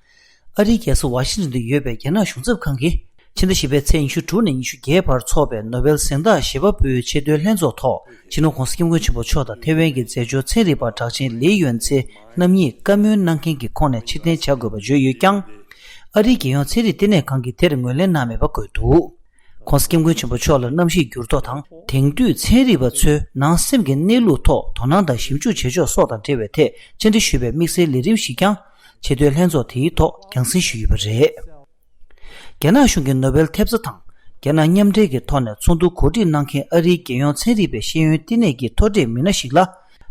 ཨ་རིའི་རྒྱལ་ས་ཝ་ཤིང་ཏོན་དུ་ཡོད་པའི་རྒྱ་ནག་གཞུང་ཚབ་ཁང་གིས། ཕྱི་ཟླ་བཞི་པའི་ཚེས་ཉི་ཤུ་དྲུག་ནས་ཉི་ཤུ་བརྒྱད་བར་འཚོགས་པའི་ནོ་བེལ་གཟེངས་རྟགས་བཞེས་པ་པོའི་ཆེས་མཐོའི་ལྷན་ཚོགས་ཐོག་སྤྱི་ནོར་༸གོང་ས་༸སྐྱབས་མགོན་ཆེན་པོ་མཆོག་དང་ཐེ་ཝན་གྱི་མཛད་གཅོད་ཚན་རིག་པ་གྲགས་ཅན་ལི་ཡོན་ཚེ་རྣམ་གཉིས་བཀའ་མོལ་གནང་མཁན་གྱི་ཁོངས་ནས་ཕྱིར་འཐེན་བྱ་དགོས་པ་བརྗོད་ཡོད་ཀྱང་། ཨ་རིའི་རྒྱལ་ཡོངས་ཚན་རིག་ལྟེ་གནས་ཁང་གིས་དེར་ངོས་ལེན་གནང་མེད་པ་འགོད་འདུག ༧གོང་ས་༧སྐྱབས་མགོན་ཆེན་པོ་མཆོག་ལ་གནམ་གཤིས་འགྱུར་ལྡོག་དང་། དེང་དུས་ཚན་རིག་པ་ཚོའི་ནང་སེམས་ཀྱི་གནས་ལུགས་ཐོག་དོ་སྣང་དང་ཞིབ་འཇུག་བྱེད་ཕྱོགས་སོགས་དང་འབྲེལ་བའི་ཐད་བཅར་འདྲི་ཞུས་པའི་དམིགས་བསལ་ལས་རིམ་ཞིག་ཀྱང་ཆེས་མཐོའི་ལྷན་ཚོགས་དེའི་ཐོག་རྒྱང་སྲིང་ཞུས་ཡོད་པ་རེད། རྒྱ་ནག་གཞུང་གིས་ནོ་བེལ་ཐེབས་རྩ་དང་། རྒྱ་ནག་མཉམ་འབྲེལ་གྱི་ཐོག་ནས་ཚོགས་འདུ་གོ་སྒྲིག་གནང་མཁན་ཨ་རིའི་རྒྱལ་ཡོངས་ཚན་རིག་པའི་ཤེས་ཡོན་བསྟི་གནས་ཀྱི་མཐོ་གྲས་མི་སྣ་ཞིག་ལ།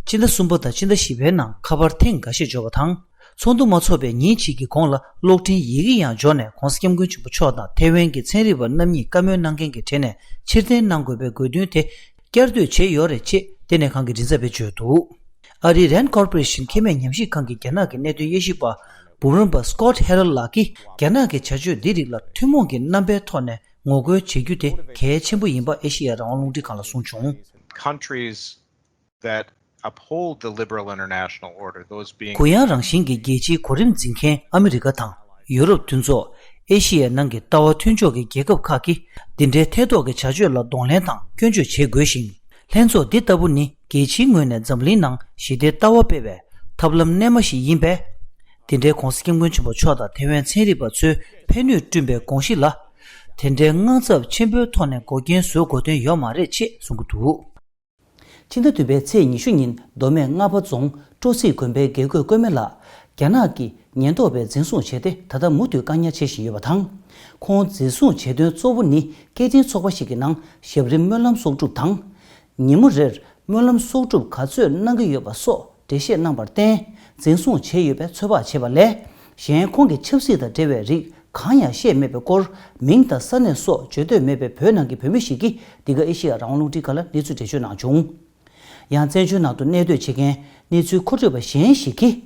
སྤྱི་ཟླ་གསུམ་པ་དང་སྤྱི་ཟླ་བཞི་པའི་ནང་ཁ་པར་ཐེངས་འགའ་ཤས་འབྱོར་བ་དང་། ཚོགས་འདུ་མ་ཚོགས་པའི་ཉིན་གཅིག་གི་གོང་ལ་གློག་འཕྲིན་ཡི་གེ་ཡང་འབྱོར་ནས་ྋགོང་ས་ྋསྐྱབས་མགོན་ཆེན་པོ་མཆོག་དང་ཐའེ་ཝན་གྱི་ཚན་རིག་པ་རྣམ་གཉིས་བཀའ་མོལ་གནང་མཁན་གྱི་གྲས་ནས་ཕྱིར་འཐེན་གནང་དགོས་པའི་དགོས་འདུན་དེ་བསྐྱར་ཟློས་བྱས་ཡོད་རེད་ཅེས་ལྟེ་གནས་ཁང་གི་མགྲིན་ཚབ་པས་བརྗོད་འདུག་ཨ་རིའི་རན་ཁོར་པོ་རེ་ཤན་ཁེ་མེད་ཉམས་ཞིབ་ཁང་གི་རྒྱ་ནག་གི་གནད་དོན་དབྱེ་ཞིབ་པ་བུ་རམ་པ་སྐོད་ཧེ་རལ་ལགས་ཀྱིས་རྒྱ་ནག་གི་བྱ་སྤྱོད་འདི་རིགས་ལ་ཐུན་མོང་གི་རྣམ་པའི་ཐོག་ནས་ངོ་རྒོལ་བྱེད་རྒྱུ་དེ་གལ་ཆེན་པོ་ཡིན་པ་ཨེ་ཤེ་ཡ་རང་དབང་རླུང་འཕྲིན་ཁང་ལ་གསུངས་བྱུང་། Countries that uphold the liberal international order, those being གུ་ཡངས་རང་བཞིན་གྱི་རྒྱལ་སྤྱིའི་གོ་རིམ་འཛིན་མཁན་ཨ་མི་རི་ཀ་དང་ཡུ་རོབ་མཐུན་ཚོགས། ཨེ་ཤེ་ཡའི་ནང་གི་ལྟ་བ་མཐུན་ཕྱོགས་ཀྱི་རྒྱལ་ཁབ་ཁག་གིས་འདི་འདྲའི་ཐེ་གཏོགས་ཀྱི་བྱ་སྤྱོད་ལ་གདོང་ལེན་དང་སྐྱོན་བརྗོད་བྱེད་དགོས་ཤིང་། ལྷན་ཚོགས་འདི་ལྟ་བུ་ནི་རྒྱལ་སྤྱིའི་ངོས་ནས་འཛམ་གླིང་ནང་ཞི་བདེའི་ལྟ་བ་སྤེལ་བའི་ཐབས་ལམ་རྣལ་མ་ཞིག་ཡིན་པས། འདི་འདྲའི་ྋགོང་ས་ྋསྐྱབས་མགོན་ཆེན་པོ་མཆོག་དང་ཐའེ་ཝན་ཚན་རིག་པ་ཚོས་ཕན་ནུས་བསྐྲུན་པའི་དགོངས་གཞི་ལ། དེ་འདྲའི་དངངས་འཚབ་ཆེན་པོའི་ཐོག་ནས་འགོག་རྐྱེན་བཟོ་དགོས་དོན་ཡོད་མ་རེད་ཅེས་གསུང་གི་འདུག་ཕྱི་ཟླ་བདུན་པའི་ཚེས་ཉི་ཤུ་ཉིན་མདོ་སྨད་རྔ་པ་རྫོང་སྤྲོ་སྲིད་དགོན་པའི་དགེ་བསྐོས་ཀོ་མེ་ལགས་རྒྱ་ནག་གི་ཉེན་རྟོག་པས་འཛིན་བཟུང་བྱས་ཏེ་ད་ལྟ་མུ་མཐུད་བཀག་ཉར་བྱེད་བཞིན་ཡོད་པ་དང་། ཁོང་འཛིན་བཟུང་བྱེད་དོན་གཙོ་བོ་ནི་སྐད་འཕྲིན་ཚོགས་པ་ཞིག་གི་ནང་ཞབས་རིམ་སྨོན་ལམ་གསོག་སྒྲུབ་དང་། ཉིན་མོ་རེར་སྨོན་ལམ་གསོག་སྒྲུབ་ག་ཚོད་གནང་གི་ཡོད་པ་སོགས་འགྲེལ་བཤད་གནང་བར་བརྟེན་འཛིན་བཟུང་བྱས་ཡོད་པའི་ཚོད་དཔག་བྱས་པ་ལས་གཞན་ཁོང་གི་ཆབ་སྲིད་དང་འབྲེལ་བའི་རིགས་གང་ཡང་བཤད་མེད་པའི་སྐོར་མིང་དང་ས་གནས་སོགས་བརྗོད་འདོད་མེད་པའི་བོད་ནང་གི་བོད་མི་ཞིག་གིས་འདི་ག་ཨེ་ཤེ་ཡ་རང་དབང་རླུང་འཕྲིན་ཁང་ལ་གནས་ཚུལ་འགྲེལ་བརྗོད་གནང་བྱུང་། ཡང་བཙན་བྱོལ་ནང་དུ་གནས་སྡོད་བྱེད་མཁན་གནས་ཚུལ་མཁོ་སྤྲོད་པ་གཞན་ཞིག་གིས།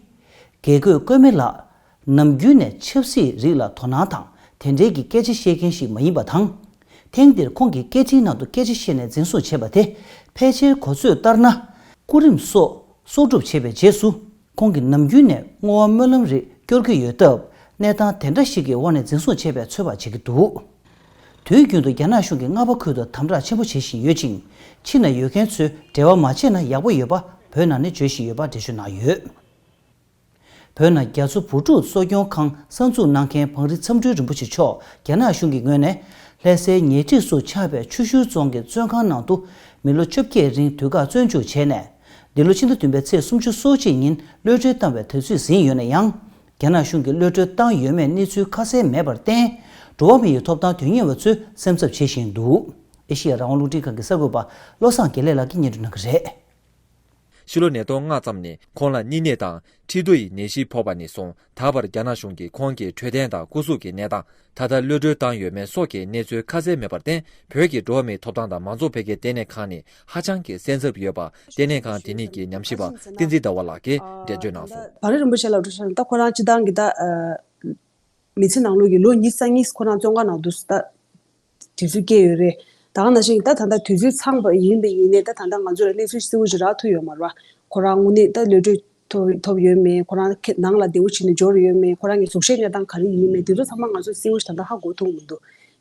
དགེ་བསྐོས་ཀོ་མེ་ལགས་ནམ་རྒྱུན་ནས་ཆབ་སྲིད་རིགས་ལ་དོ་སྣང་དང་དེ་འབྲེལ་གྱི་སྐད་ཆ་བཤད་མཁན་ཞིག་མ་ཡིན་པ་དང་། ཐེངས་འདིར་ཁོང་གིས་སྐད་འཕྲིན་ནང་དུ་སྐད་ཆ་བཤད་ནས་འཛིན་བཟུང་བྱས་པ་དེ་ཕལ་ཆེར་གོ་ཚོད་ལྟར་ན་སྐུ་རིམ་སོགས་གསོག་སྒྲུབ་བྱས་པའི་རྗེས་སུ། ཁོང་གིས་ནམ་རྒྱུན་ནས་བསྔོ་བ་སྨོན་ལམ་རེ་སྐྱོར་གྱི་ཡོད་སྟབས། གནས་སྟངས་དེ་འདྲ་ཞིག་གི་འོག་ནས་འཛིན་བཟུང་བྱས་པའི་ཚོད་དཔག་བྱེད་ཀྱི་འདུག་དུས་རྒྱུན་དུ་རྒྱ་ནག་གཞུང་གིས་རྔ་པ་ཁུལ་དུ་དམ་དྲག་ཆེན་པོ་བྱེད་བཞིན་ཡོད་ཅིང་། ཕྱི་ན་ཡོད་མཁན་ཚོས་འབྲེལ་བ་མ་བྱས་ན་ཡག་པོ་ཡོད་པ་བོད་ནང་ནས་བརྗོད་བཞིན་ཡོད་པ་འགྲེལ་བརྗོད་གནང་ཡོད། བོད་ནང་རྒྱ་མཚོ་བུ་ཕྲུག་གསོ་སྐྱོང་ཁང་གསར་འཛུགས་གནང་མཁན་བང་རི་མཚམས་སྤྲུལ་རིན་པོ་ཆེ་མཆོག་རྒྱ་ནག་གཞུང་གི་ངོས་ནས་ལྷ་སའི་ཉེ་འཁྲིས་སུ་ཆགས་པའི་ཆུ་ཤུར་རྫོང་གི་བཙོན་ཁང་ནང་དུ་མི་ལོ་བཅོ་བརྒྱད་རིང་དུས་བཀག་བཙོན་འཇུག་བྱས་ནས། འདི་ལོ་ཕྱི་ཟླ་བདུན་པའི་ཚེས་སུམ་ཅུ་སོ་གཅིག་ཉིན་གློད་གྲོལ་བཏང་བའི་དུས་ཚོད་ཟིན་ཡོད་ན་ཡང་། རྒྱ་ནག་གཞུང་གིས་གློད་གྲོལ་བཏང་ཡོད་མེད་གནས་ཚུལ་ཁ་གསལ་མེད་པར་བརྟེན། འགྲོ་བ་མིའི་ཐོབ་ཐང་དོན་གཉེར་བ་ཚོས་སེམས་འཚབ་བྱེད་བཞིན་འདུག་ཨེ་ཤེ་ཡ་རང་དབང་རླུང་འཕྲིན་ཁང་གི་གསར་འགོད་པ་བློ་བཟང་དགེ་ལེགས་ལགས་ཀྱིས་སྙན་སྒྲོན་གནང་གི་རེད། ཕྱི་ལོ་ཉིས་སྟོང་ལྔ་ཙམ་ནས་ཁོང་ལ་གཉིད་ནད་དང་མཁྲིས་རྡོ་ཡི་ནད་གཞི་ཕོག་པ་ནས་བཟུང་ད་བར་རྒྱ་ནག་གཞུང་གིས་ཁོང་གི་འཕྲོད་བསྟེན་དང་སྐུ་གཟུགས་ཀྱི་གནས་སྟངས། ད་ལྟ་གློད་གྲོལ་བཏང་ཡོད་མེད་སོགས་ཀྱི་གནས་ཚུལ་ཁ་གསལ་མེད་པར་བརྟེན། བོད་ཀྱི་འགྲོ་བ་མིའི་ཐོབ་ཐང་དང་མང་གཙོ་འཕེལ་རྒྱས་ལྟེ་གནས་ཁང་ནི་ཧ་ཅང་གི་སེམས་འཚབ་ཡོད་པ་ལྟེ་གནས་ཁང་དེ་ཉིད་ཀྱི་ཉམས་ཞིབ་པ་བསྟན་འཛིན་ཟླ་བ་ལགས་ཀྱིས་འགྲེལ་བརྗོད་གནང་སོང་། བང་རི་རིན་པོ་ཆེ་ལགས་འགྲོ་ས་ནས་ད་ཁོ་རང་སྤྱི་བཏང་གི་ད་མི་ཚེ་ནང་ལོགས་ཀྱི་ལོ་ཉི་ཤུ་རྩ་གཉིས་ཁོ་རང་བཙོན་ཁང་ནང་དུ་ད་དུས་ཚོད་བསྐྱལ་ཡོད་རེད། ད་ག་ནང་བཞིན་ད་ད་ལྟ་དུས་ཚོད་ཚང་པ་ཡིན་པ་ཡིན་ནའི་ད་ད་ལྟ་ང་ཚོ་ལ་གནས་ཚུལ་གསལ་བོ་ཞིག་རག་ཐུབ་ཡོད་མ་རེད་བ། ཁོ་རང་དངོས་གནས་ད་གློད་གྲོལ་ཐོབ་ཐོབ་ཡོད་མེད། ཁོ་རང་ནང་ལ་བདེ་བོ་བྱས་ནས་འབྱོར་ཡོད་མེད། ཁོ་རང་གི་གཟུགས་གཞིའི་གནས་སྟངས་ག་རེ་ཡིན་མེད་དེ་ཚོ་ཚང་མ་ང་ཚོ་གསལ་བོ་ཞིག་ད་ལྟ་ཧ་གོ་ཐུབ་མི་འདུག་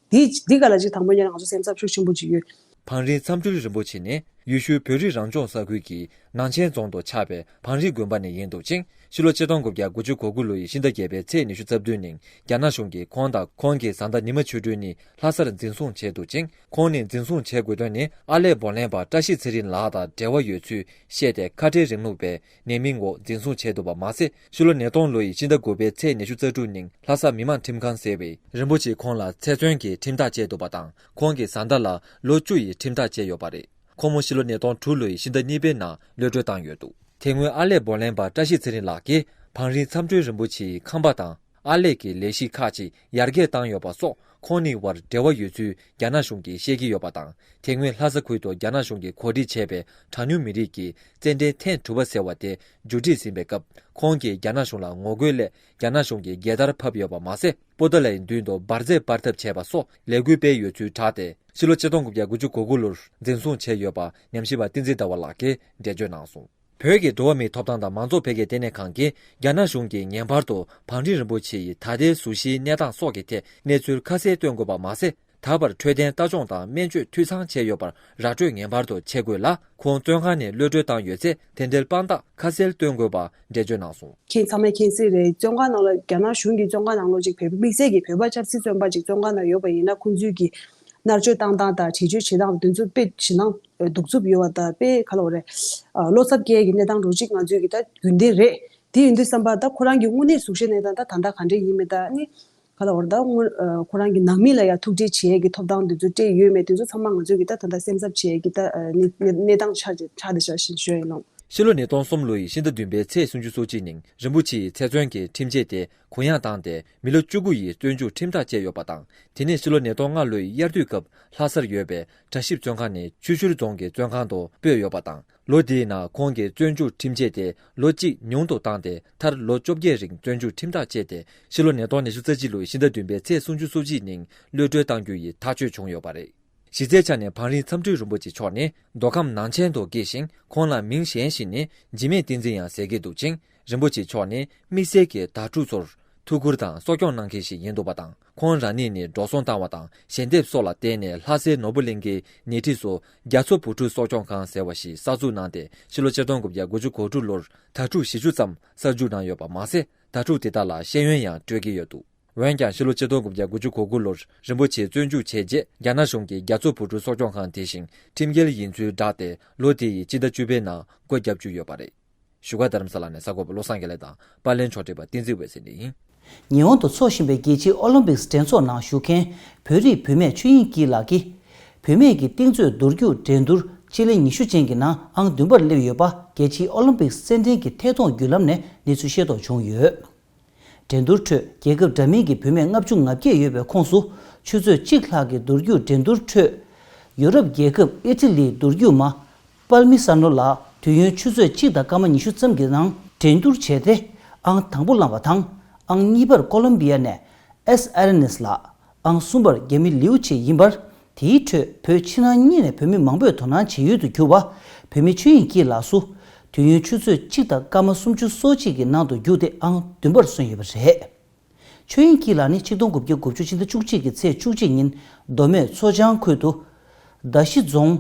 འདི་འདི་ག་ལ་ཅིག་དང་པོ་ཉིད་ལ་ང་ཚོ་སེམས་འཚབ་ཤུགས་ཆེན་པོ་ཅིག་ཡོད། བང་རི་མཚམས་སྤྲུལ་རིན་པོ་ཆེ་ནི་ཡུལ་ཤུལ་བོད་རིགས་རང་སྐྱོང་ས་ཁུལ་གྱི་ནང་ཆེན་རྫོང་དུ་ཆགས་པའི་བང་རི་དགོན་པ་ནས་ཡིན་འདུག་ཅིང་། ཕྱི་ལོ་ཆིག་སྟོང་དགུ་བརྒྱ་དགུ་བཅུ་གོ་དགུ་ལོ་ཡི་ཕྱི་ཟླ་བརྒྱད་པའི་ཚེས་ཉི་ཤུ་རྩ་བདུན་ཉིན་རྒྱ་ནག་གཞུང་གིས་ཁོང་དང་ཁོང་གི་བཟའ་ཟླ་ཉི་མ་ཆོས་སྒྲོན་གཉིས་ལྷ་སར་འཛིན་བཟུང་བྱས་འདུག་ཅིང་། ཁོང་ནི་འཛིན་བཟུང་བྱེད་དགོས་དོན་ནི་ཨར་ལས་འབོར་ལེན་པ་བཀྲ་ཤིས་ཚེ་རིང་ལགས་དང་འབྲེལ་བ་ཡོད་ཚུལ་བཤད་དེ་ཁ་བྲལ་རིང་ལུགས་པའི་ནས་མིང་འོག་འཛིན་བཟུང་བྱས་འདུག་པ་མ་ཟད། ཕྱི་ལོ་ཉིས་སྟོང་ལོ་ཡི་ཕྱི་ཟླ་དགུ་པའི་ཚེས་ཉི་ཤུ་རྩ་དྲུག་ཉིན་ལྷ་ས་མི་མང་ཁྲིམས་ཁང་ཟེར་བས་རིན་པོ་ཆེ་ཁོང་ལ་ཚེ་བཙོན་གྱི་ཁྲིམས་ཐག་བཅད་འདུག་པ་དང་། ཁོང་གི་བཟའ་ཟླ་ལ་ལོ་བཅུ་ཡི་ཁྲིམས་ཐག་བཅད་ཡོད་པ་རེད། ཁོང་མོ་ཕྱི་ལོ་ཉིས་སྟོང་དྲུག་ལོ་ཡི་ཕྱི་ཟླ་གཉིས་པའི་ནང་གློད་གྲོལ་བཏང་ཡོད་འདུག་དེ་སྔོན་ཨར་ལས་འབོར་ལེན་པ་བཀྲ་ཤིས་ཚེ་རིང་ལགས་ཀྱིས་བང་རི་མཚམས་སྤྲུལ་རིན་པོ་ཆེའི་ཁང་པ་དང་ཨར་ལས་ཀྱི་ལས་གཞི་ཁག་ཅིག་ཡར་རྒྱས་བཏང་ཡོད་པ་སོགས་ཁོང་གཉིས་བར་འབྲེལ་བ་ཡོད་ཚུལ་རྒྱ་ནག་གཞུང་གིས་བཤད་ཀྱི་ཡོད་པ་དང་། དེ་སྔོན་ལྷ་ས་ཁུལ་དུ་རྒྱ་ནག་གཞུང་གིས་གོ་སྒྲིག་བྱས་པའི་གྲངས་ཉུང་མི་རིགས་ཀྱི་རྩེད་འགྲན་ཐེངས་དྲུག་པ་ཟེར་བ་དེ་མཇུག་སྒྲིལ་ཟིན་པའི་སྐབས་ཁོང་གིས་རྒྱ་ནག་གཞུང་ལ་ངོ་རྒོལ་སླད་རྒྱ་ནག་གཞུང་གི་རྒྱལ་དར་ཕབ་ཡོད་པ་མ་ཟད། པོ་ཏཱ་ལའི་མདུན་དུ་འབར་རྫས་སྤར་ཐབས་བྱས་པ་སོགས་ལས་འགུལ་སྤེལ་ཡོད་ཚུལ་བསྒྲགས་ཏེ། ཕྱི་ལོ་ཆིག་སྟོང་དགུ་བརྒྱ་དགུ་བཅུ་གོ་དགུ་ལོར་འཛིན་བཟུང་བྱས་ཡོད་པ་ཉམས་ཞིབ་པ་བསྟན་འཛིན་ཟླ་བ་ལགས་ཀྱིས་འགྲེལ་བརྗོད་གནང་སོང་། བོད་ཀྱི་འགྲོ་བ་མིའི་ཐོབ་ཐང་དང་མང་གཙོ་འཕེལ་རྒྱས་ལྟེ་གནས་ཁང་གིས་རྒྱ་ནག་གཞུང་གིས་ངེས་པར་དུ་བང་རི་རིན་པོ་ཆེ་ཡི་ད་ལྟའི་གཟུགས་གཞིའི་གནས་སྟངས་སོགས་ཀྱི་ཐད་གནས་ཚུལ་ཁ་གསལ་སྟོན་དགོས་པ་མ་ཟད། ད་བར་འཕྲོད་བསྟེན་ལྟ་སྐྱོང་དང་སྨན་བཅོས་འཐུས་ཚང་བྱས་ཡོད་པར་ར་སྤྲོད་ངེས་པར་དུ་བྱེད་དགོས་ལ། ཁོང་བཙོན་ཁང་ནས་གློད་གྲོལ་བཏང་ཡོད་ཚེ་དེ་འབྲེལ་དཔང་རྟགས་ཁ་གསལ་སྟོན་དགོས་པ་འགྲེལ་བརྗོད་གནང་སོང་། ཁྱེད་ཚང་མས་མཁྱེན་གསལ་རེད། བཙོན་ཁང་ནང་ལ་རྒྱ་ནག་གཞུང་གི་བཙོན་ཁང་ནང་ལོགས་ཅིག་བོད་དམིགས་བསལ་གྱི་བོད་པ་ཆབ་སྲིད་བཙོན་པ་ཅིག་བཙོན་ཁང་ནང་ཡོད་པ་ཡིན་ན་ཁོང་ཚོས་ཀྱི་ མནར་གཅོད་བཏང་སྟངས་དང་བྲེལ་བཅོལ་བྱེད་སྟངས་དེ་ཚོ་དཔེ་ཞེད་སྣང་གདུག་རྩུབ་ཡོད་པ་དང་དཔེ་ག་ལ་བ་རེད། བློ་འཚབ་སྐྱེ་ཡས་ཀྱི་གནས་སྟངས་འདྲ་ཅིག་ང་ཚོའི་གི་ད་རྒྱུན་ལྡན་རེད། དེ་ཡིན་དུས་ཙམ་པ་ད་ཁོ་རང་གི་དངོས་གནས་གཟུགས་གཞི་གནས་སྟངས་ད་ད་ལྟ་ག་འདྲས་ཡིན་མིན་ད་ནི། ག་ལ་བར་ད་སྔོན་ཨ་ཁོ་རང་གི་ནང་མི་ལ་ཡང་ཐུག་འཕྲད་བྱེད་ཡས་ཀྱི་ཐོབ་ཐང་དེ་ཚོ་སྤྲད་ཡོད་མེད་དེ་ཚོ་ཚང་མ་ང་ཚོས་ཀྱི་ད་ད་ལྟ་སེམས་འཚབ་བྱེད་ཡས་ཀྱི་ད་ཨ་གནས་གནས་གནས་སྟངས་ཆགས་ཆགས་བསྡད་ཤག་ཞེས་ཞུ་ཡས་ཡིན་ལགས། ཕྱི་ལོ་ཉིས་སྟོང་གསུམ་ལོ་ཡི་ཕྱི་ཟླ་བདུན་པའི་ཚེས་སུམ་ཅུ་སོ་གཅིག་ཉིན་རིན་པོ་ཆེའི་ཚེ་བཙོན་གྱི་ཁྲིམས་ཆད་དེ་གུ་ཡངས་བཏང་སྟེ་མི་ལོ་བཅུ་དགུ་ཡི་བཙོན་འཇུག་ཁྲིམས་ཐག་བཅད་ཡོད་པ་དང་། དེ་ནས་ཕྱི་ལོ་ཉིས་སྟོང་ལྔ་ལོའི་དབྱར་དུས་སྐབས་ལྷ་སར་ཡོད་པའི་གྲྭ་ཞིབ་བཙོན་ཁང་ནས་ཆུ་ཤུར་རྫོང་གི་བཙོན་ཁང་དུ་སྤོས་ཡོད་པ་དང་། ལོ་དེའི་ནང་ཁོང་གི་བཙོན་འཇུག་ཁྲིམས་ཆད་དེ་ལོ་གཅིག་ཉུང་དུ་བཏང་སྟེ་མཐར་ལོ་བཅོ་བརྒྱད་རིང་བཙོན་འཇུག་ཁྲིམས་ཐག་བཅད་དེ་ཕྱི་ལོ་ཉིས་སྟོང་ཉི་ཤུ་རྩ་གཅིག་ལོའི་ཕྱི་ཟླ་བདུན་པའི་ཚེས་སུམ་ཅུ་སོ་གཅིག་ཉིན་གློད་གྲོལ་གཏང་རྒྱུ་ཡི་ཐག་གཅོད་བྱུང་ཡོད་པ་རེད། གཞི་རྩའི་ཆ་ནས་བང་རིམ་མཚམས་སྤྲོད་རིན་པོ་ཆེ་མཆོག་ནི་མདོ་ཁམས་ནང་ཆེན་དུ་སྐྱེས་ཤིང་ཁོང་ལ་མིང་གཞན་ཞིག་ནི་འཇིགས་མེད་བསྟན་འཛིན་ཡང་ཟེར་གྱི་འདུག་ཅིང་། རིན་པོ་ཆེ་མཆོག་ནི་དམིགས་བསལ་གྱི་དྭ་ཕྲུག་ཚོར་ཐུགས་ཁུར་དང་གསོ་སྐྱོང་གནང་མཁན་ཞིག་ཡིན་འདུག་པ་དང་། ཁོང་རང་ཉིད་ནི་འགྲོ་སོང་བཏང་བ་དང་ཞལ་འདེབས་སོགས་ལ་བརྟེན་ནས་ལྷ་སའི་ནོར་བུ་གླིང་གའི་ཉེ་འཁྲིས་སུ་རྒྱ་མཚོ་བོད་ཕྲུག་གསོ་སྐྱོང་ཁང་ཟེར་བ་ཞིག་གསར་འཛུགས་གནང་སྟེ་ཕྱི་ལོ་ཆིག་སྟོང་དགུ་བརྒྱ་དགུ་བཅུ་གོ་དྲུག་ལོར་དྭ་ཕྲུག་བཞི་བཅུ་ཙམ་གསར་འཇུག་གནང་ཡོད་པ་མ་ཟད། དྭ་ཕྲུག་དེ་དག་ལ་ཤེས་ཡོན་ཡང་སྤྲོད་ཀྱི་ཡོད་འདུག་འོན་ཀྱང་ཕྱི་ལོ་ཆིག་སྟོང་དགུ་བརྒྱ་དགུ་བཅུ་གོ་དགུ་ལོར་རིན་པོ་ཆེ་བཙོན་འཇུག་བྱས་རྗེས་རྒྱ་ནག་གཞུང་གིས་རྒྱ་མཚོ་བོད་ཕྲུག་གསོ་སྐྱོང་ཁང་དེ་བཞིན་ཁྲིམས་འགལ་ཡིན་ཚུལ་བསྒྲགས་ཏེ་ལོ་དེ་ཡི་སྤྱི་ཟླ་བཅུ་པའི་ནང་སྒོ་བརྒྱབ་བཅུག་ཡོད་པ་རེད། བཞུགས་སྒར་རྡ་རམ་ས་ལ་ནས་གསར་འགོད་པ་བློ་བཟང་དགེ་ལེགས་དང་པར་ལེན་ཕྱོགས་སྒྲིག་པ་བསྟན་འཛིན་འོད་ཟེར་གཉིས་ཡིན། ཉི་ཧོང་དུ་འཚོགས་བཞིན་པའི་རྒྱལ་སྤྱིའི་ཨོ་ལིམ་པིག་འགྲན་ཚོགས་ནང་ཞུགས་མཁན་བོད་རིགས་བུད་མེད་ཆོས་དབྱིངས་སྐྱིད་ལགས་ཀྱིས། བུད་མེད་ཀྱི་རྟིང་རྩོད་འདུར་རྒྱུག་འགྲན་བསྡུར་སྤྱི་ལེ་ཉི་ཤུ་ཅན་གྱི་ནང་ཨང་བདུན་པར་སླེབས་ཡོད་པ་རྒྱལ་སྤྱིའི་ཨོ་ལིམ་པིག་རྩེད་འགྲན་གྱི་ཐད་གཏོང་བརྒྱུད་ལམ་ནས་གནས་ཚུལ་ཤེས་རྟོགས་བྱུང་ཡོད། འགྲན་བསྡུར་ཁྲོད་རྒྱལ་ཁབ་འདྲ་མིན་གྱི་བུད་མེད་ལྔ་བཅུ་ང་བརྒྱད་ཡོད་པའི་ཁོངས་སུ་ཆུ་ཚོད་གཅིག་ལྷག་གི་འདུར་རྒྱུག་འགྲན་བསྡུར་ཁྲོད། ཡུ་རོབ་རྒྱལ་ཁབ་ཨི་ཊ་ལིའི་འདུར་རྒྱུག་མ། པཱལ་མི་ས་ནོ་ལགས་དུས་ཡུན་ཆུ་ཚོད་གཅིག་དང་སྐར་མ་ཉི་ཤུ་ཙམ་གྱི་ནང་འགྲན་བསྡུར་བྱས་ཏེ་ཨང་དང་པོ་བླངས་པ་དང་། ཨང་གཉིས་པར་ཀོ་ལོམ་བི་ཡ་ནས་ཨེས་ཨ་རེ་ནེས་ལགས། ཨང་གསུམ་པར་རྒྱ་མི་ལིའུ་ཆེ་ཡིན་པར། དེའི་ཁྲོད་བོད་ཕྱི་ནང་གཉིས་ནས་བུད་མེད་མང་པོས་དོ་སྣང་བྱེད་ཡུལ་དུ་གྱུར་བ། བུད་མེད་ཆོས་དབྱིངས་སྐྱིད་ལགས་སུ། དུས་ཡུན་ཆུ་ཚོད་གཅིག་དང་སྐར་མ་སུམ་ཅུ་སོ་གཅིག་གི་ནང་དུ་བརྒྱུགས་ཏེ་ཨང་བདུན་པར་སོན་ཡོད་པ་རེད། ཆོས་དབྱིངས་སྐྱིད་ལགས་ནི་ཆིག་སྟོང་དགུ་བརྒྱ་དགུ་བཅུ་ཕྱི་ཟླ་བཅུ་གཅིག་གི་ཚེས་བཅུ་གཅིག་ཉིན་མདོ་སྨད་མཚོ་བྱང་ཁུལ་དུ་མདའ་བཞི་རྫོང་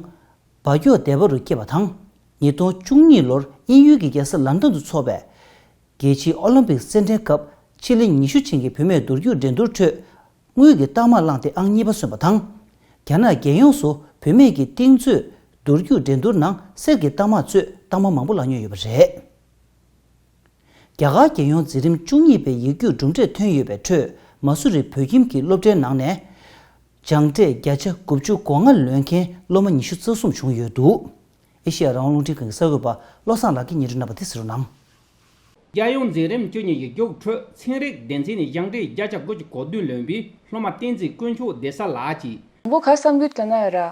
བ་སྐྱོ་སྡེ་བ་རུ་སྐྱེས་པ་དང་། ཉིས་སྟོང་བཅུ་གཉིས་ལོར་དབྱིན་ཡུལ་གྱི་རྒྱལ་ས་ལན་ཌན་དུ་འཚོགས་པའི་རྒྱལ་སྤྱིའི་ཨོ་ལིམ་པིག་རྩེད་འགྲན་སྐབས་སྤྱི་ལེ་ཉི་ཤུ་ཅན་གྱི་བུད་མེད་འདུར་རྒྱུག་འགྲན་བསྡུར་ཁྲོད་དངུལ་གྱི་རྟགས་མ་བླངས་ཏེ་ཨང་གཉིས་པ་སོན་པ་དང་། རྒྱ་ནག་རྒྱལ་ཡོངས་སུ་བུད་མེད་ཀྱི་རྟིང་རྩོད་འདུར་རྒྱུག་འགྲན་བསྡུར་ནང་གསེར་གྱི་རྟགས་མ་རྩོད་རྟགས་མ་མང་པོ་བླངས་མྱོང་ཡོད་པ་རེད། རྒྱ་གར་རྒྱལ་ཡོངས་འཛིན་རིམ་བཅུ་གཉིས་པའི་ཡིག་རྒྱུགས་གྲུབ་འབྲས་ཐོན་ཡོད་པའི་ཁྲོད་མ་སུ་རི་བོད་ཁྱིམ་གྱི་སློབ་གྲྭའི་ནང་ནས་སྦྱངས་འབྲས་བརྒྱ་ཆ་དགུ་བཅུ་གོ་ལྔ་ལོན་མཁན་སློབ་མ་ཉི་ཤུ་རྩ་གསུམ་བྱུང་ཡོད་འདུག་ཨེ་ཤེ་ཡ་རང་དབང་རླུང་འཕྲིན་ཁང་གི་གསར་འགོད་པ་བློ་བཟང་ལགས་ཀྱིས་སྙན་སྒྲོན་གནང་བ་དེ་གསན་རོགས་གནང་། རྒྱལ་ཡོངས་འཛིན་རིམ་བཅུ་གཉིས་ཡིག་རྒྱུགས་ཁྲོད་ཚན་རིག་སྡེ་ཚན་ནས་སྦྱངས་འབྲས་བརྒྱ་ཆ་དགུ་བཅུ་གོ་བདུན་ལོན་པའི་སློབ་མ་བསྟན་འཛིན་དཀོན་མཆོག་བདེ་གསལ་ལགས་ཀྱིས། དང་པོ་ག་བསམ་གྱི་ཡོད་ན་ཡ་ར།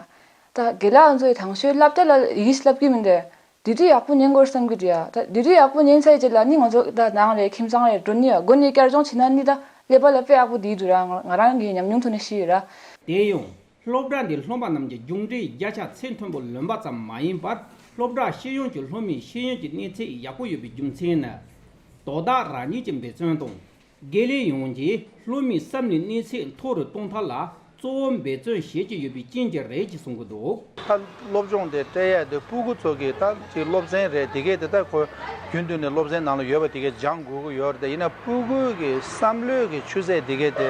ད་དགེ་ལགས་ང་ཚོའི་དང་ཤོས་སློབ་གྲྭ་ལ་ཡིག་བསླབ་ཀྱི་མི་འདུག་དེ་དུས་ཡག་པོ་ཉན་དགོས་བསམ་གྱི་འདུག་ཡ། ད་དེ་དུས་ཡག་པོ་ཉན་ཚར་རྗེས་ལ་ནི་ང་ཚོ་ད་ནང་རེད་ཁྱིམ་ཚང་རེད་འགྲོ་ནི་ཡ་སྒོ་ནས་བསྐྱར་སྦྱོང་བྱེད་ན་ནི་ད་ཀླད་པ་ལ་དཔེ་ཡག་པོ་བསྡད་འདུག་ར། ང་ང་རང་གི་ཉམས་མྱོང་ཐོག་ནས་ཤེས་ཡོད་ར། དེ་ཡང་། སློབ་གྲྭ་འདིའི་སློབ་མ་རྣམས་ཀྱི་སྦྱོང་འབྲས་བརྒྱ་ཆ་ཚད་མཐོན་པོ་ལོན་པ་ཙམ་མ་ཡིན་པར་སློབ་གྲྭ་ཤེས་ཡོན་གྱི་སློབ་མའི་ཤེས་ཡོན་གྱི་གནས་ཚད་ཡག་པོ་ཡོད་པའི་རྒྱུ་མཚན་ནི། དོ་བདག་རང་ཉིད་ཀྱི་འབད་བརྩོན་དང་། དགེ་ལས་ཡོངས་ཀྱིས་སློབ་མའི་བསམ་བློའི་གནས་ཚད་མཐོ་རུ་གཏོང་ཐབས་ལ་གཙོ་བོ་འབད་བརྩོན་བྱེད་ཀྱི་ཡོད་པའི་རྐྱེན་གྱིས་རེད་ཅེས་གསུང་གི་འདུག་ད་སློབ་སྦྱོང་དེ་སྤྲད་ཡ་དེ་སྤུ་གུ་ཚོ་གི་ད་ཅིག་སློབ་ཚན་རེད། དེ་གས་དེ་ད་ཁོ་རྒྱུན་དུ་ནས་སློབ་ཚན་ནང་ལ་ཡོད་པ་དེ་གས་སྦྱང་དགོས་ཀྱི་ཡོད་རེད། ཡིན་ན་སྤུ་གུ་གི་བསམ་བློའི་གི་ཆུ་ཚད་དེ་གས་དེ་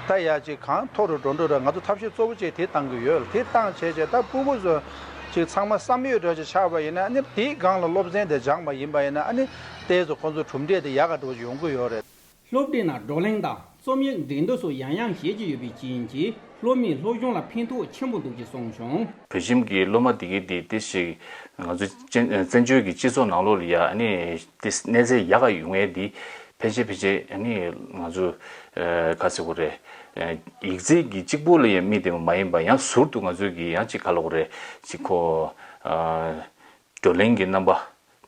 ད་ཡ་ཅིག་གང་མཐོ་རུ་འགྲོ་འགྲོ་རེད། ང་ཚོ་ཐབས་ཤེས་གཙོ་བོ་ཅིག་དེ་བཏང་གི་ཡོད། དེ་བཏང་བྱས་བྱས་ད་སྤུ་གུ་ཚོ་ཅིག་ཚང་མ་བསམ་ཡོད་འདྲ་ཅིག་ཆགས་པ་ཡིན་ན་ནི་དེའི་སྒང་ལ་སློབ་ཚན་དེ་སྦྱངས་པ་ཡིན་པ་ཡིན་ན་ཨ་ནི་ཏོག་ཙམ་ཁོང་ཚོ་གྲུབ་འབྲས་དེ་ཡག་ག་འགྲོ་ཡོང་གི་ཡོད་རེད། སློབ་གྲྭའི་ནང་བགྲོ་གླེང་དང་རྩོམ་ཡིག་འགྲན་བསྡུར་སོགས་ཡང་ཡང་བྱེད་ཀྱི་ཡོད་པའི་རྐྱེན་གྱིས་སློབ་མའི་སློབ་སྦྱོང་ལ་ཕན་ཐོགས་ཆེན་པོ་འདུག་ཅེས་གསུངས་བྱུང་། བོད་ཁྱིམ་གྱི་སློབ་མ་དེ་གའི་དེ་དེ་ཞིག་ང་ཚོ་བཙན་བཙན་བྱོལ་གྱི་སྤྱི་ཚོགས་ནང་ལོགས་ལ་ཡ་ཨ་ནི་དེ་གནས་ཚད་ཡག་ག་ཡོང་ཡས་དེ་ཕལ་ཆེར་ཕལ་ཆེར་ཨ་ནི་ང་ཚོ་ག་ཟེར་དགོས་རེད། ཡིག་ཚད་ཀྱི་གཅིག་པོ་ལ་ཡང་དམིགས་ཏེ་མ་ཡིན་པ་ཡང་ཟུར་དུ་ང་ཚོ་གི་ཡང་ཅིག་ག་ལབ་དགོས་རེད། ཅིག་ཁོ་བགྲོ་གླེང་གི་རྣམ་པ།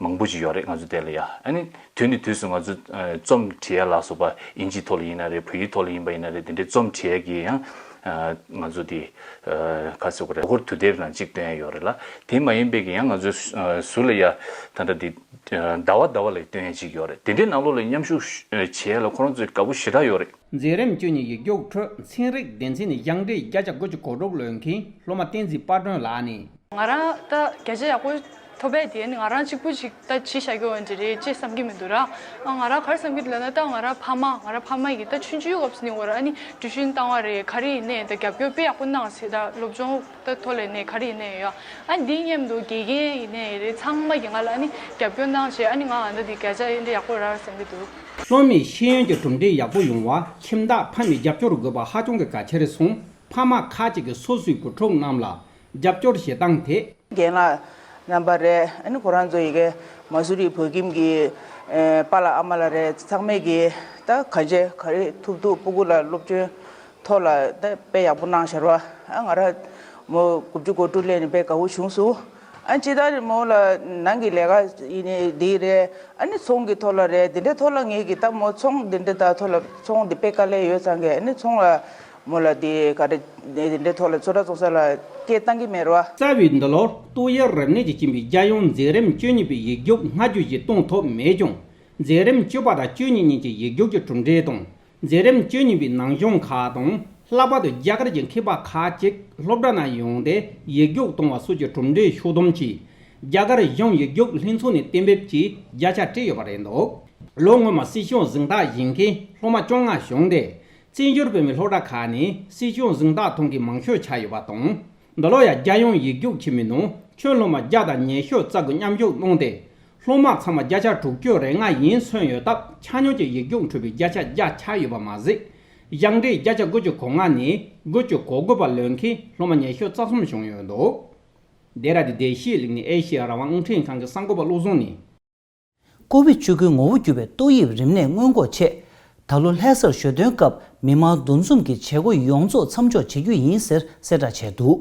མང་པོ་ཅིག་ཡོད་རེད་ང་ཚོ་དེ་ལ་ཡ། ཨ་ནི་དུས་ནས་དུས་སུ་ང་ཚོ་ཨ་རྩོམ་འབྲི་ཡ་ལ་སོགས་པ་ཨིན་ཇིའི་ཐོག་ལ་ཡིན་ན་རེད། བོད་ཡིག་ཐོག་ལ་ཡིན་པ་ཡིན་ན་རེད། དེ་འདྲའི་རྩོམ་འབྲི་ཡ་གི་ཡང་ཨ་ང་ཚོ་དེ་ཨ་ག་ཟེར་དགོས་རེད། ལོ་འཁོར་དུས་དེབ་ནང་གཅིག་བཏོན་ཡ་ཡོད་རེད་ལ། དེ་མ་ཡིན་པའི་གི་ཡང་ང་ཚོ་ཨ་ཟུར་ལ་ཡ་ད་ལྟ་དེ་ཨ་ཟླ་བ་ཟླ་བ་ལ་བཏོན་ཡ་གཅིག་ཡོད་རེད། དེ་འདྲའི་ནང་ལོགས་ལ་མཉམ་ཞུགས་ཨ་བྱེད་ཡ་ལ་ཁོ་རང་ཚོས་དགའ་པོ་ཞེ་དྲག་ཡོད་རེད། མཛད་རིམ་བཅུ་གཉིས་ཡིག་རྒྱུགས་ཁྲོད་ཚན་རིག་སྡེ་ཚན་ནས་སྦྱངས་འབྲས་བརྒྱ་ཆ་དགུ་བཅུ་གོ་དྲུག་ལོན་མཁན་སློབ་མ་བསྟན་འཛིན་དཔལ་སྒྲོན་ལགས་ནས། ང་རང་ད་བརྒྱ་ཆ་ཡག་པོ་ ཐོབ་པ་དེ་ནི་ང་རང་གཅིག་པུ་ཅིག་ད་བྱེད་བཞག་གི་ཡོད་འདི་རེད་ཅེས་བསམ་གྱི་མི་འདུག་ར། ཨ་ང་རང་ག་རེ་བསམ་གྱི་འདུག་ལབ་ན། ད་ང་རང་ཕ་མ་ང་རང་ཕ་མ་ཡིས་ད་ཆུང་ཆུང་སྐབས་སུ་ནས་འོ་ར་ཨ་ནི་ཏུའུ་ཤན་བཏང་བ་རེད། ག་རེ་ཡིན་ནའི་ད་རྒྱབ་སྐྱོར་དཔེ་ཡག་པོ་གནང་ཟེར། ད་སློབ་སྦྱོང་ད་ཐོག་ལ་ནས་ག་རེ་ཡིན་ནའི་ཡོད། ཨ་འདི་མཉམ་དུ་དགེ་རྒན་ཡིན་ནའི་རེད། ཚང་མ་གིས་ང་ལ་ཨ་ནི་རྒྱབ་སྐྱོར་གནང་བྱས། ཨ་ནི་ང་ཨ་ད་འདི་བརྒྱ་ཆ་ཨེ་འདྲ་ཡག་པོ་རག་བསམ་གྱི་འདུག་སློབ་མའི་ཤེས་ཡོན་གྱི་གྲུབ་འབྲས་ཡག་པོ་ཡོང་བར་ཁྱིམ་བདག་ཕ་མའི་རྒྱབ་སྐྱོར་དགོས་པ་ཧ་ཅང་གི་གལ་ཆེར་སོང་། ཕ་མ་ཁག་ཅིག་གིས་སོ་སོའི་བུ་ཕྲུག་རྣམས་ལ་རྒྱབ་སྐྱོར་བྱེད་སྟངས་དེ། རྒན་ལགས་རྣམ་པ་རེད། ཨ་ནི་ཁོ་རང་ཚོ་ཡི་གེ་མ་སུ་རི་བོད་ཁྱིམ་གྱི་ཨེ་པཱ་ལགས་ཨ་མ་ལགས་རེད། ཚང་མས་ཀྱི་ད་གང་བྱེད་ག་རེ་ཐུབ་ཐུབ་སྤུ་གུ་ལ་སློབ་སྦྱོང་ཐོག་ལ་ད་དཔེ་ཡག་པོ་གནང་ཤར་བ། ཨ་ང་རང་མོ་དགུ་བཅུ་གོ་དྲུག་སླེབས་ནས་དཔེ་དགའ་བོ་བྱུང་སོང་། ཨ་ཅི་ད་མོ་ལ་ནང་གི་ལས་ཀ་ཡིན་ནི་འདི་རེད། ཨ་ནི་ཚོང་གི་ཐོག་ལ་རེད། འདི་འདྲའི་ཐོག་ལ་ངས་ཀྱི་ད་མོ་ཚོང་འདི་འདྲའི་ད་ཐོག་ལ་ཚོང་འདི་དཔེ་དཀའ་ལས་ཡོད་ཙང་གི་ཨ་ནི་ཚོང་ལ་མོ་ལ་དེ་ག་རེ་དེ་འདྲའི་ཐོག་ལ་ཚོད་ལྟ་ཚོང་ས་ལ་སྐད་བཏང་གི་མེད་རོ། རྩ་བའི་འདི་ལོར་ཏོག་དབྱིབས་རིམས་ནད་ཀྱིས་རྐྱེན་པས་རྒྱལ་ཡོངས་མཛད་རིམ་བཅུ་གཉིས་པའི་ཡིག་རྒྱུགས་སྔ་རྒྱུ་ཞིག་གཏོང་ཐུབ་མེད་ཀྱང་། མཛད་རིམ་བཅུ་པ་དང་བཅུ་གཉིས་གཉིས་ཀྱི་ཡིག་རྒྱུགས་ཀྱི་གྲུབ་འབྲས་དང་། མཛད་རིམ་བཅུ་གཉིས་པའི་ནང་གཞུང་ཁག་དང་། ལྷག་པར་དུ་རྒྱ་གར་གྱི་མཁས་པ་ཁག་ཅིག་སློབ་གྲྭ་ནང་ཡོང་སྟེ་ཡིག་རྒྱུགས་གཏོང་བ་སོགས་ཀྱི་གྲུབ་འབྲས་ཤོག་དུམ་གྱིས་རྒྱ་གར་གཞུང་ཡིག་རྒྱུགས་ལྷན་ཚོགས་ནས་གཏན་འབེབས་ཀྱིས་བརྒྱ་ཆ་སྤྲད་ཡོད་པ་རེད་འདུག་ལོ་སྔོན་མ་སྲིད་སྐྱོང་གཟེངས་རྟགས་བཞེས་མཁན་སློབ་མ་བཅོ་ལྔ་བྱུང་སྟེ། བཙན་བྱོལ་བོད་མིའི་སློབ་གྲྭ་ཁག་ནས་སྲིད་སྐྱོང་གཟེངས་རྟགས་ཐོབ་མཁན་མང་ཤོས་ཆགས་ཡོད་པ་དང་། འདི་ལོ་ཡང་རྒྱལ་ཡོངས་ཡིག་རྒྱུགས་ཆེན་མོའི་ནང་ཁྱོན་སློབ་མ་བརྒྱ་དང་ཉི་ཤུ་རྩ་དགུ་མཉམ་ཞུགས་གནང་སྟེ། སློབ་མ་ཚང་མ་བརྒྱ་ཆ་དྲུག་ཅུ་རེ་ལྔ་ཡན་སོན་ཡོད་སྟབས། ཆ་སྙོམས་ཀྱི་ཡིག་རྒྱུགས་འཕྲོད་པའི་བརྒྱ་ཆ་བརྒྱ་ཆགས་ཡོད་པ་མ་ཟད། ཞབས་འདེགས་བརྒྱ་ཆ་དགུ་ཅུ་གོ་ལྔ་ནས་དགུ་ཅུ་གོ་དགུ་པ་ལོན་མཁན་སློབ་མ་ཉི་ཤུ་རྩ་གསུམ་བྱུང་ཡོད་འདུག་ལྡེ་ར་ལྡུན་བདེ་སྐྱིད་གླིང་ནས་ཨེ་ཤེ་ཡ་རང་དབང་རླུང་འཕྲིན་ཁང་གི་གསར་འགོད་པ་བློ་བཟང་ནས། ཀོ་བིད་བཅུ་དགུའི་ངོ་བོ་གྱུར་བའི་ཏོག་དབྱིབས་རིམས་ནད་སྔོན་འགོག་ཆེད། ད་ལོ་ལྷ་སར་ཞོ་སྟོན་སྐབས་མི་མང་འདུ་འཛོམས་ཀྱི་བྱེད་སྒོ་ཡོངས་རྫོགས་མཚམས་འཇོག་བྱེད་རྒྱུ་ཡིན་ཟེར་གསལ་བསྒྲགས་བྱས་འདུག་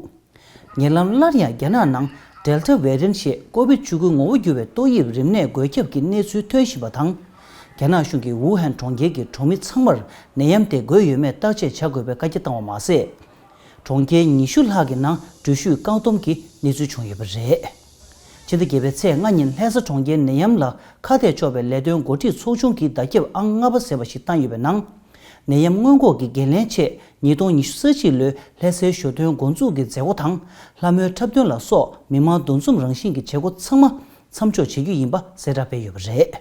ཉེ་ལམ་སླར་ཡང་རྒྱ་ནག་ནང་Delta variant་ཞེས་ཀོ་བིད་བཅུ་དགུའི་ངོ་བོ་གྱུར་བའི་ཏོག་དབྱིབས་རིམས་ནད་འགོས་ཁྱབ་ཀྱི་གནས་ཚུལ་ཐོན་བཞིན་པ་དང་། རྒྱ་ནག་གཞུང་གིས་ཝུ་ཧན་གྲོང་ཁྱེར་གྱི་གྲོང་མི་ཚང་མར་ནད་ཡམས་དེ་འགོས་ཡོད་མེད་བརྟག་དཔྱད་བྱ་དགོས་པའི་བཀའ་རྒྱ་བཏང་བ་མ་ཟད། གྲོང་ཁྱེར་ཉི་ཤུ་ལྷག་གི་ནང་འགྲུལ་བཞུད་བཀག་སྡོམ་གྱི་གནས་ཚུལ་བྱུང་ཡོད་པ་རེད། ཕྱི་ཟླ་བརྒྱད་པའི་ཚེས་ལྔ་ཉིན་ལྷ་ས་གྲོང་ཁྱེར་ནད་ཡམས་ལ་ཁ་གཏད་གཅོག་པའི་ལས་དོན་འགོ་ཁྲིད་ཚོགས་ཆུང་གིས་བརྡ་ཁྱབ་ཨང་ལྔ་པ་ཟེར་བ་ཞིག་བཏང་ཡོད་པའི་ནང་། ནད་ཡམས་སྔོན་འགོག་གི་འགན་ལེན་ཆེད་ཉིས་སྟོང་ཉི་ཤུ་རྩ་གཅིག་ལོའི་ལྷ་སའི་ཞོ་སྟོན་འགོ་འཛུགས་ཀྱི་མཛད་སྒོ་དང་། ལྷ་མོའི་འཁྲབ་སྟོན་ལ་སོགས་མི་མང་འདུ་འཛོམས་རང་བཞིན་གྱི་བྱེད་སྒོ་ཚང་མ་མཚམས་འཇོག་བྱེད་རྒྱུ་ཡིན་པ་གསལ་བསྒྲགས་སྤེལ་ཡོད་པ་རེད།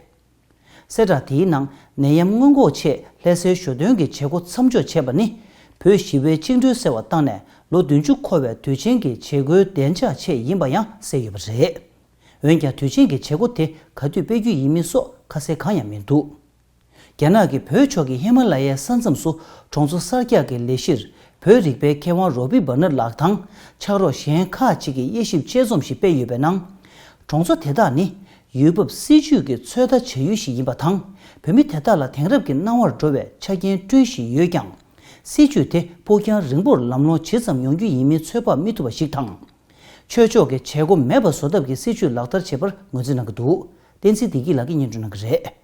གསལ་བསྒྲགས་དེའི་ནང་ནད་ཡམས་སྔོན་འགོག་ཆེད་ལྷ་སའི་ཞོ་སྟོན་གྱི་བྱེད་སྒོ་མཚམས་འཇོག་བྱས་པ་ནི། བོད་ཞི་བའི་བཅིངས་འགྲོལ་ཟེར་བ་བཏང་ནས་ལོ་བདུན་ཅུ་འཁོར་བའི་དུས་ཆེན་གྱི་བྱེད་སྒོའི་བདེ་འཇགས་ཆེད་ཡིན་པ་ཡང་གསལ་ཡོད་པ་རེད། འོན་ཀྱང་དུས་ཆེན་གྱི་བྱེད་སྒོ་དེ་ག་དུས་སྤེལ་རྒྱུ་ཡིན་མིན་སོགས་ཁ་གསལ་གང་ཡང་མི་འདུག་རྒྱ་ནག་གིས་བོད་ཕྱོགས་ཀྱི་ཧི་མ་ལ་ཡའི་ས་མཚམས་སུ་གྲོང་ཚོ་གསར་རྒྱག་གི་ལས་གཞིར། བོད་རིག་པའི་མཁས་དབང་རོ་བྷི་བྷ་ནར་ལགས་དང་ཕྱག་རོགས་གཞན་ཁག་ཅིག་གིས་དབྱེ་ཞིབ་དཔྱད་རྩོམ་ཞིག་སྤེལ་ཡོད་པའི་ནང་། གྲོང་ཚོ་དེ་དག་ནི་ཡུལ་བབ་སྲིད་ཇུས་ཀྱི་ཚོད་ལྟ་བྱ་ཡུལ་ཞིག་ཡིན་པ་དང་། བོད་མི་དེ་དག་ལ་དེང་རབས་ཀྱི་སྣང་བར་འགྲོ་བའི་ཆ་རྐྱེན་བསྐྲུན་བཞིན་ཡོད་ཀྱང་། སྲིད་ཇུས་དེ་ཕུགས་རྒྱང་རིང་པོར་ལམ་ལྷོང་ཇི་ཙམ་ཡོང་རྒྱུ་ཡིན་མིན་ཚོད་དཔག་མི་ཐུབ་པ་ཞིག་དང་། ཆོས་ཕྱོགས་ཀྱི་བྱེད་སྒོ་མེད་པ་བཟོ་ཐབས་ཀྱི་སྲིད་ཇུས་ལག་བསྟར་བྱེད་པར་ངོས་འཛིན་གནང་གི་འདུག་བསྟན་འཛིན་བདེ་སྐྱིད་ལགས་ཀྱིས་སྙན་སྒྲོན་གནང་གི་རེད།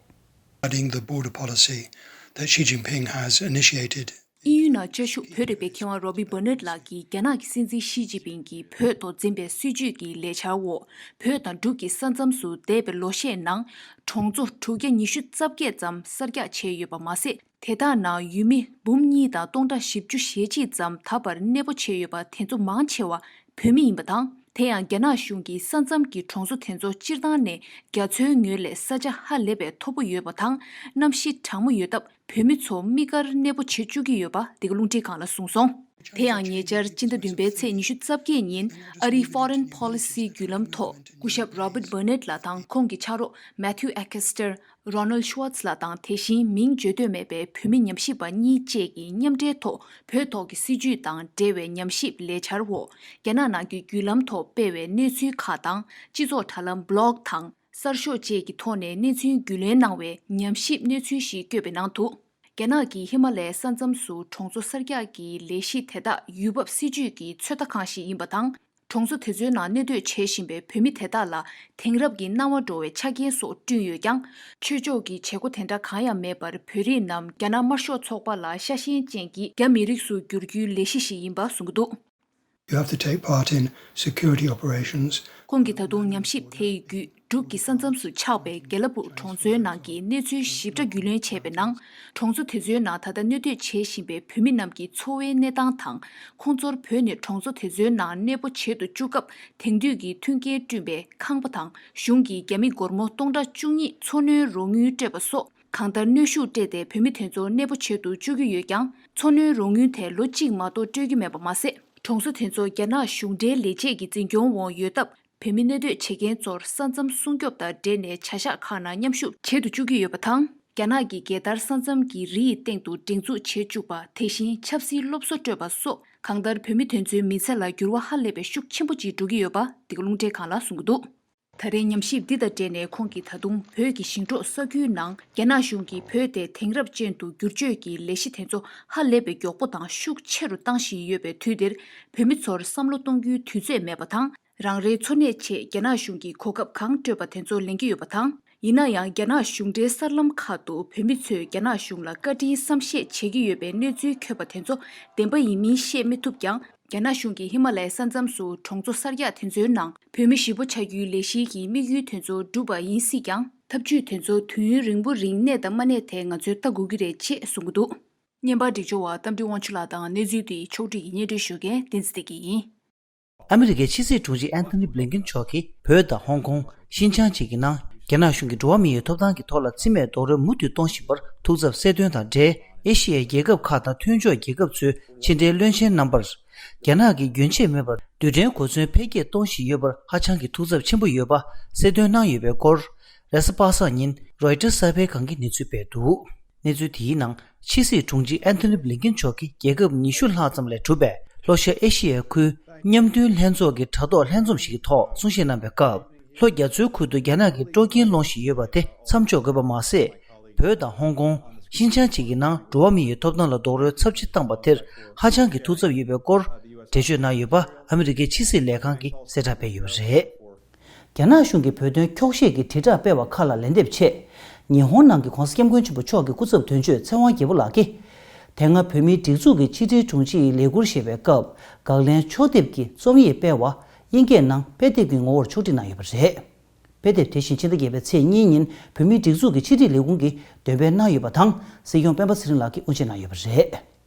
Regarding the border policy that Xi Jinping has initiated. དབྱིན་ཡུལ་ནང་བཅའ་བཞུགས་བོད་རིག་པའི་མཁས་དབང་རོ་བྷི་བྷ་ནར་ལགས་ཀྱིས་རྒྱ་ནག་གི་སྲིད་འཛིན་ཞི་ཅིན་ཕིང་གིས་བོད་ཐོག་འཛིན་པའི་སྲིད་བྱུས་ཀྱི་ལས་འཆར་འོག་བོད་དང་འབྲུག་གི་ས་མཚམས་སུ་འདས་པའི་ལོ་ཤས་ནང་གྲོང་ཚོ་དྲུག་བརྒྱ་ཉི་ཤུ་རྩ་བརྒྱད་ཙམ་གསར་རྒྱག་བྱས་ཡོད་པ་མ་ཟད། དེ་དག་ནང་ཡུལ་མི་འབུམ་གཉིས་དང་སྟོང་ཕྲག་བཞི་བཅུ་ཞེ་གཅིག་ཙམ་ད་བར་གནས་སྤོ་བྱས་ཡོད་པ་དེ་ཚོ་མང་ཆེ་བ་བོད་མི་ཡིན་པ་དང་། དེ་ཡང་རྒྱ་ནག་གཞུང་གིས་ས་མཚམས་ཀྱི་གྲོང་ཚོ་དེ་ཚོ་སྤྱིར་བཏང་ནས་རྒྱ་མཚོའི་ངོས་ལས་ས་ཆ་ཧ་ལས་པའི་མཐོ་པོ་ཡོད་པ་དང་། གནམ་གཤིས་གྲང་མོ་ཡོད་སྟབས། བོད་མི་ཚོ་དམིགས་བཀར་གནས་སྤོ་བྱེད་བཅུག་གི་ཡོད་པ་འདི་ག་རླུང་འཕྲིན་ཁང་ལ་གསུངས་སོང་། དེ་ཡང་ཉེ་ཆར་སྤྱི་ཟླ་བདུན་པའི་ཚེས་ཉི་ཤུ་རྩ་བརྒྱད་ཉིན་ཨ་རིའི་Foreign Policy་བརྒྱུད་ལམ་ཐོག་སྐུ་ཞབས་Robert Bernard་ལགས་དང་ཁོང་གི་ཕྱག་རོགས་Matthew Alcaster། Ronald Schwartz་ལགས་དང་དེ་བཞིན་མིང་བརྗོད་འདོད་མེད་པའི་བོད་མི་ཉམས་ཞིབ་པ་གཉིས་བཅས་ཀྱིས་མཉམ་འབྲེལ་ཐོག་བོད་ཐོག་གི་སྲིད་བྱུས་དང་འབྲེལ་བའི་ཉམས་ཞིབ་ལས་འཆར་འོག་རྒྱ་ནག་ནང་གི་བརྒྱུད་ལམ་ཐོག་སྤེལ་བའི་གནས་ཚུལ་ཁག་དང་། སྤྱི་ཚོགས་དྲ་ལམ་བྷི་ལོག་དང་གསར་ཤོག་བཅས་ཀྱི་ཐོག་ནས་གནས་ཚུལ་རྒྱུས་ལོན་གནང་བའི་ཉམས་ཞིབ་གནས་ཚུལ་ཞིག་བཀོད་པའི་ནང་དུ། རྒྱ་ནག་གིས་ཧི་མ་ལ་ཡའི་ས་མཚམས་སུ་གྲོང་ཚོ་གསར་རྒྱག་གི་ལས་གཞི་དེ་དག་ཡུལ་བབ་སྲིད་ཇུས་ཀྱི་ཚོད་ལྟ་ཁང་ཞིག་ཡིན་པ་དང་། གྲོང་ཚོ་དེ་ཚོའི་ནང་གནས་སྡོད་བྱེད་བཞིན་པའི་བོད་མི་དེ་དག་ལ་དེང་རབས་ཀྱི་སྣང་བ་འགྲོ་བའི་ཆ་རྐྱེན་སོགས་བསྐྲུན་ཡོད་ཀྱང་། ཆོས་ཕྱོགས་ཀྱི་བྱེད་སྒོ་དེ་འདྲ་གང་ཡང་མེད་པར། བོད་རིགས་རྣམས་རྒྱ་ནག་དམར་ཤོག་ཚོགས་པ་ལ་ཤ་ཞེན་ཅན་གྱི་རྒྱ་མི་རིགས་སུ་བསྒྱུར་རྒྱུའི་ལས་གཞི་ཞིག་ཡིན་པ་གསུང་གི་འདུག You have to take part in security operations. ཁོང་གིས་ད་དུང་ཉམས་ཞིབ་དེ་ཡི་བརྒྱུད། འབྲུག་གི་ས་མཚམས་སུ་ཆགས་པའི་དགེ་ལ་ཕུག་གྲོང་ཚོའི་ནང་གི་གནས་ཚུལ་ཞིབ་ཕྲ་རྒྱུས་ལོན་བྱས་པའི་ནང་། གྲོང་ཚོ་དེ་ཚོའི་ནང་ད་ལྟ་གནས་སྡོད་བྱེད་བཞིན་པའི་བོད་མི་རྣམས་ཀྱི་འཚོ་བའི་གནས་སྟངས་དང་། ཁོང་ཚོར་བོད་ནས་གྲོང་ཚོ་དེ་ཚོའི་ནང་གནས་སྤོ་བྱེད་དུ་བཅུག་སྐབས་དེང་དུས་ཀྱི་མཐུན་རྐྱེན་བསྐྲུན་པའི་ཁང་པ་དང་གཞུང་གིས་རྒྱ་མི་སྒོར་མོ་སྟོང་ཕྲག་བཅུ་གཉིས་འཚོ་སྣོན་རོགས་དངུལ་སྤྲད་པ་སོགས་གང་ལྟར་གནོན་ཤུགས་སྤྲད་དེ་བོད་མི་དེ་ཚོ་གནས་སྤོ་བྱེད་དུ་བཅུག་གི་ཡོད་ཀྱང་། འཚོ་སྣོན་རོགས་དངུལ་དེ་ལོ་གཅིག་མ་གཏོགས་སྤྲོད་ཀྱི་མེད་པ་མ་ཟད། གྲོང་ཚོ་དེ་ཚོ་རྒྱ་ནག་གཞུང་འབྲེལ་ལས་བྱེད་ཀྱི་འཛིན་སྐྱོང་འོག་ཡོད་སྟབས། བོད་མི་གནས་སྡོད་བྱེད་མཁན་ཚོར་ས་མཚམས་སྲུང་སྐྱོབ་དང་འབྲེལ་ནས་བྱ་གཞག་ཁག་ནང་མཉམ་ཞུགས་བྱེད་དུ་བཅུག་གི་ཡོད་པ་དང་། རྒྱ་ནག་གིས་རྒྱལ་དར་ས་མཚམས་ཀྱི་རི་ཡི་སྟེང་དུ་སྒྲེང་འཛུགས་བྱེད་བཅུག་པ། དེ་བཞིན་ཆབ་སྲིད་སློབ་གསོ་སྤྲོད་པ་སོགས་གང་ལྟར་བོད་མི་དེ་ཚོའི་མི་ཚེ་ལ་འགྱུར་བ་ཧ་ལས་པའི་ཤུགས་ཆེན་པོ་ཅིག་འགྲོ་གི་ཡོད་པ་འདི་ག་རླུང་འཕྲིན་ཁང་ལ་གསུངས་ཀྱི་འདུག་ད་རེས་ཉམས་ཞིབ་འདི་དང་འབྲེལ་ནས་ཁོང་གིས་ད་དུང་བོད་ཀྱི་ཞིང་འབྲོག་ས་ཁུལ་ནང་རྒྱ་ནག་གཞུང་གིས་བོད་དེ་དེང་རབས་ཅན་དུ་བསྒྱུར་བཅོས་ཀྱི་ལས་གཞི་དེ་ཚོ་ཧ་ལས་པའི་མགྱོགས་པོ་དང་ཤུགས་ཆེ་རུ་བཏང་བཞིན་ཡོད་པའི་དུས་འདིར། བོད་མི་ཚོར་བསམ་བློ་གཏོང་རྒྱུའི་དུས་ཚོད་མེད་པ་དང་། རང་རེའི་འཚོ་གནས་ཆེད་རྒྱ་ནག་གཞུང་གིས་གོ་སྐབས་གང་སྤྲོད་པ་དེ་ཚོ་ལེན་གྱི་ཡོད་པ་དང་། ཡིན་ན་ཡང་། རྒྱ་ནག་གཞུང་འབྲེལ་གསར་ལམ་ཁག་ཏུ་བོད་མི་ཚོས་རྒྱ་ནག་གཞུང་ལ་བཀའ་དྲིན་བསམ་ཤེས་བྱེད་ཀྱི་ཡོད་པའི་གནས་ཚུལ་འཁོད་པ་དེ་ཚོ་བདེན་པ་ཡིན་མིན་ཤེས་མི་ཐུབ་ཀྱང་། རྒྱ་ནག་གཞུང་གིས་ཧི་མ་ལ་ཡའི་ས་མཚམས་སུ་གྲོང་ཚོ་གསར་རྒྱག་དེ་ཚོའི་ནང་བོད་མི་ཞི་པོ་ཆགས་རྒྱུའི་ལས་གཞི་གི་དམིགས་ཡུལ་དེ་ཚོ་འགྲུབ་པ་ཡིན་སྲིད་ཀྱང་། ཐབས་ཇུས་དེ་ཚོ་དུས་ཡུན་རིང་པོ་རིང་གནས་དང་མ་གནས་དེ་ང་ཚོས་ལྟ་དགོས་ཀྱི་རེད་ཅེས་གསུང་གི་འདུག་བརྙན་པར་སྒྲིག་སྦྱོར་བ་རྟ་མགྲིན་དབང་ཕྱུག་ལགས་དང་གནས་ཚུལ་དེའི་ཕྱོགས་བསྒྲིགས་ཀྱི་སྙན་སྒྲོན་ཞུ་མཁན་བསྟན་འཛིན་བདེ་སྐྱིད་ཡིན། ཨ་མི་རི་ཀའི་ཕྱི་སྲིད་དྲུང་ཆེ་ཨན་ཐོ་ནི་བྷི་ལིན་ཀིན་མཆོག་གིས་བོད་དང་ཧོང་ཀོང་། ཤིན་ཅང་བཅས་ཀྱི་ནང་རྒྱ་ནག་གཞུང་གིས་འགྲོ་བ་མིའི་ཐོབ་ཐང་གི་ཐོག་ལ་བརྩི་མེད་རྡོག་རོལ་མུ་མཐུད་གཏོང་བཞིན་པར་ཐུགས་འཚབ་གསལ་སྟོན་དང་འབྲེལ། ཨེ་ཤི་ཡའི་རྒྱལ་ཁབ་ཁག་དང་མཐུན་ཕྱོགས་རྒྱལ་ཁབ་ཚོའི་ཕྱི་འབྲེལ་བློན་ཆེན་རྣམ་པར། རྒྱ་ནག་གིས་རྒྱུན་ཆད་མེད་པར་རྡུལ་ཕྲན་གོ་མཚོན་འཕེལ་རྒྱས་གཏོང་བཞིན་ཡོད་པར་ཧ་ཅང་གི་ཐུགས་འཚབ་ཆེན་པོ་ཡོད་པ་གསལ་སྟོན་གནང་ཡོད་པའི་སྐོར། རེས་གཟའ་པ་སངས་ཉིན་རོའི་ཊར་གསར་སྤེལ་ཁང་གིས་གནས་ཚུལ་སྤེལ་འདུག་གནས་ཚུལ་དེའི་ནང་། ཕྱི་སྲིད་དྲུང་ཆེ་ཨན་ཐོ་ནི་བྷི་ལིན་ཀིན་མཆོག་གིས་རྒྱལ་ཁབ་ཉི་ཤུ་ལྷག་ཙམ་ལས་གྲུབ་པའི་ལྷོ་ཤར་ཨེ་ཤི་ཡའི་ཁུལ་མཉམ་མཐུན་ལྷན་ཚོགས་ཀྱི་དྲ་ཐོག་ལྷན་འཛོམས་ཤིག་གི་ཐོག་གསུང་བཤད་གནང་པའི་སྐབས། ལྷོ་རྒྱ་མཚོའི་ཁུལ་དུ་རྒྱ་ནག་གིས་དཀྲོག་རྐྱེན་སློང་བཞིན་ཡོད་པ་དེ་མཚམས་འཇོག་དགོས་པ་མ་ཟད། བོད་དང་ཧོང་ཀོང་། ཤིན་ཅང་བཅས་ཀྱི་ནང་འགྲོ་བ་མི་ཡི་ཐོབ་ཐང་ལ་རྡོག་རོལ་ཚབས་ཆེ་བཏང་པ་དེར་ཧ་ཅང་གི་ཐུགས་འཚབ་ཡོད་པའི་སྐོར་འགྲེལ་བརྗོད་གནང་ཡོད་པ་ཨ་མི་རི་ཀའི་ཕྱི་སྲིད་ལས་ཁང་གིས་གསལ་བསྒྲགས་སྤེལ་ཡོད་པ་རེད། རྒྱ་ནག་གཞུང་གིས་བོད་དོན་འཁྱོག་བཤད་ཀྱི་དྲིལ་བསྒྲགས་སྤེལ་བ་ཁག་ལ་ལན་འདེབས་ཆེད། ཉི་ཧོང་ནང་གི་༧གོང་ས་༧སྐྱབས་མགོན་ཆེན་པོ་མཆོག་གི་སྐུ་ཚབ་དོན་གཅོད་ཚེ་དབང་རྒྱལ་པོ་ལགས་ཀྱིས། དེ་སྔ་བོད་མིའི་སྒྲིག་འཛུགས་ཀྱི་ཕྱི་དྲིལ་དྲུང་ཆེ་ཡི་ལས་ཁུར་བཞེས་པའི་སྐབས། དགག་ལན་ཕྱོགས་འདེབས་ཀྱི་རྩོམ་ཡིག་སྤེལ་བ། དབྱིན་སྐད་ནང་དཔེ་དེབ་ཀྱི་ངོ་བོར་ཕྱོགས་སྒྲིག་གནང་ཡོད་པ་རེད། དཔེ་དེབ་དེ་བཞིན་ཕྱི་ཟླ་བརྒྱད་པའི་ཚེས་གཉིས་ཉིན་བོད་མིའི་སྒྲིག་འཛུགས་ཀྱི་ཕྱི་དྲིལ་ལས་ཁུངས་ཀྱིས་འདོན་སྤེལ་གནང་ཡོད་པ་དང་། སྲིད་སྐྱོང་སྤེན་པ་ཚེ་རིང་ལགས་ཀྱིས་དབུ་འབྱེད་གནང་ཡོད་པ་རེད།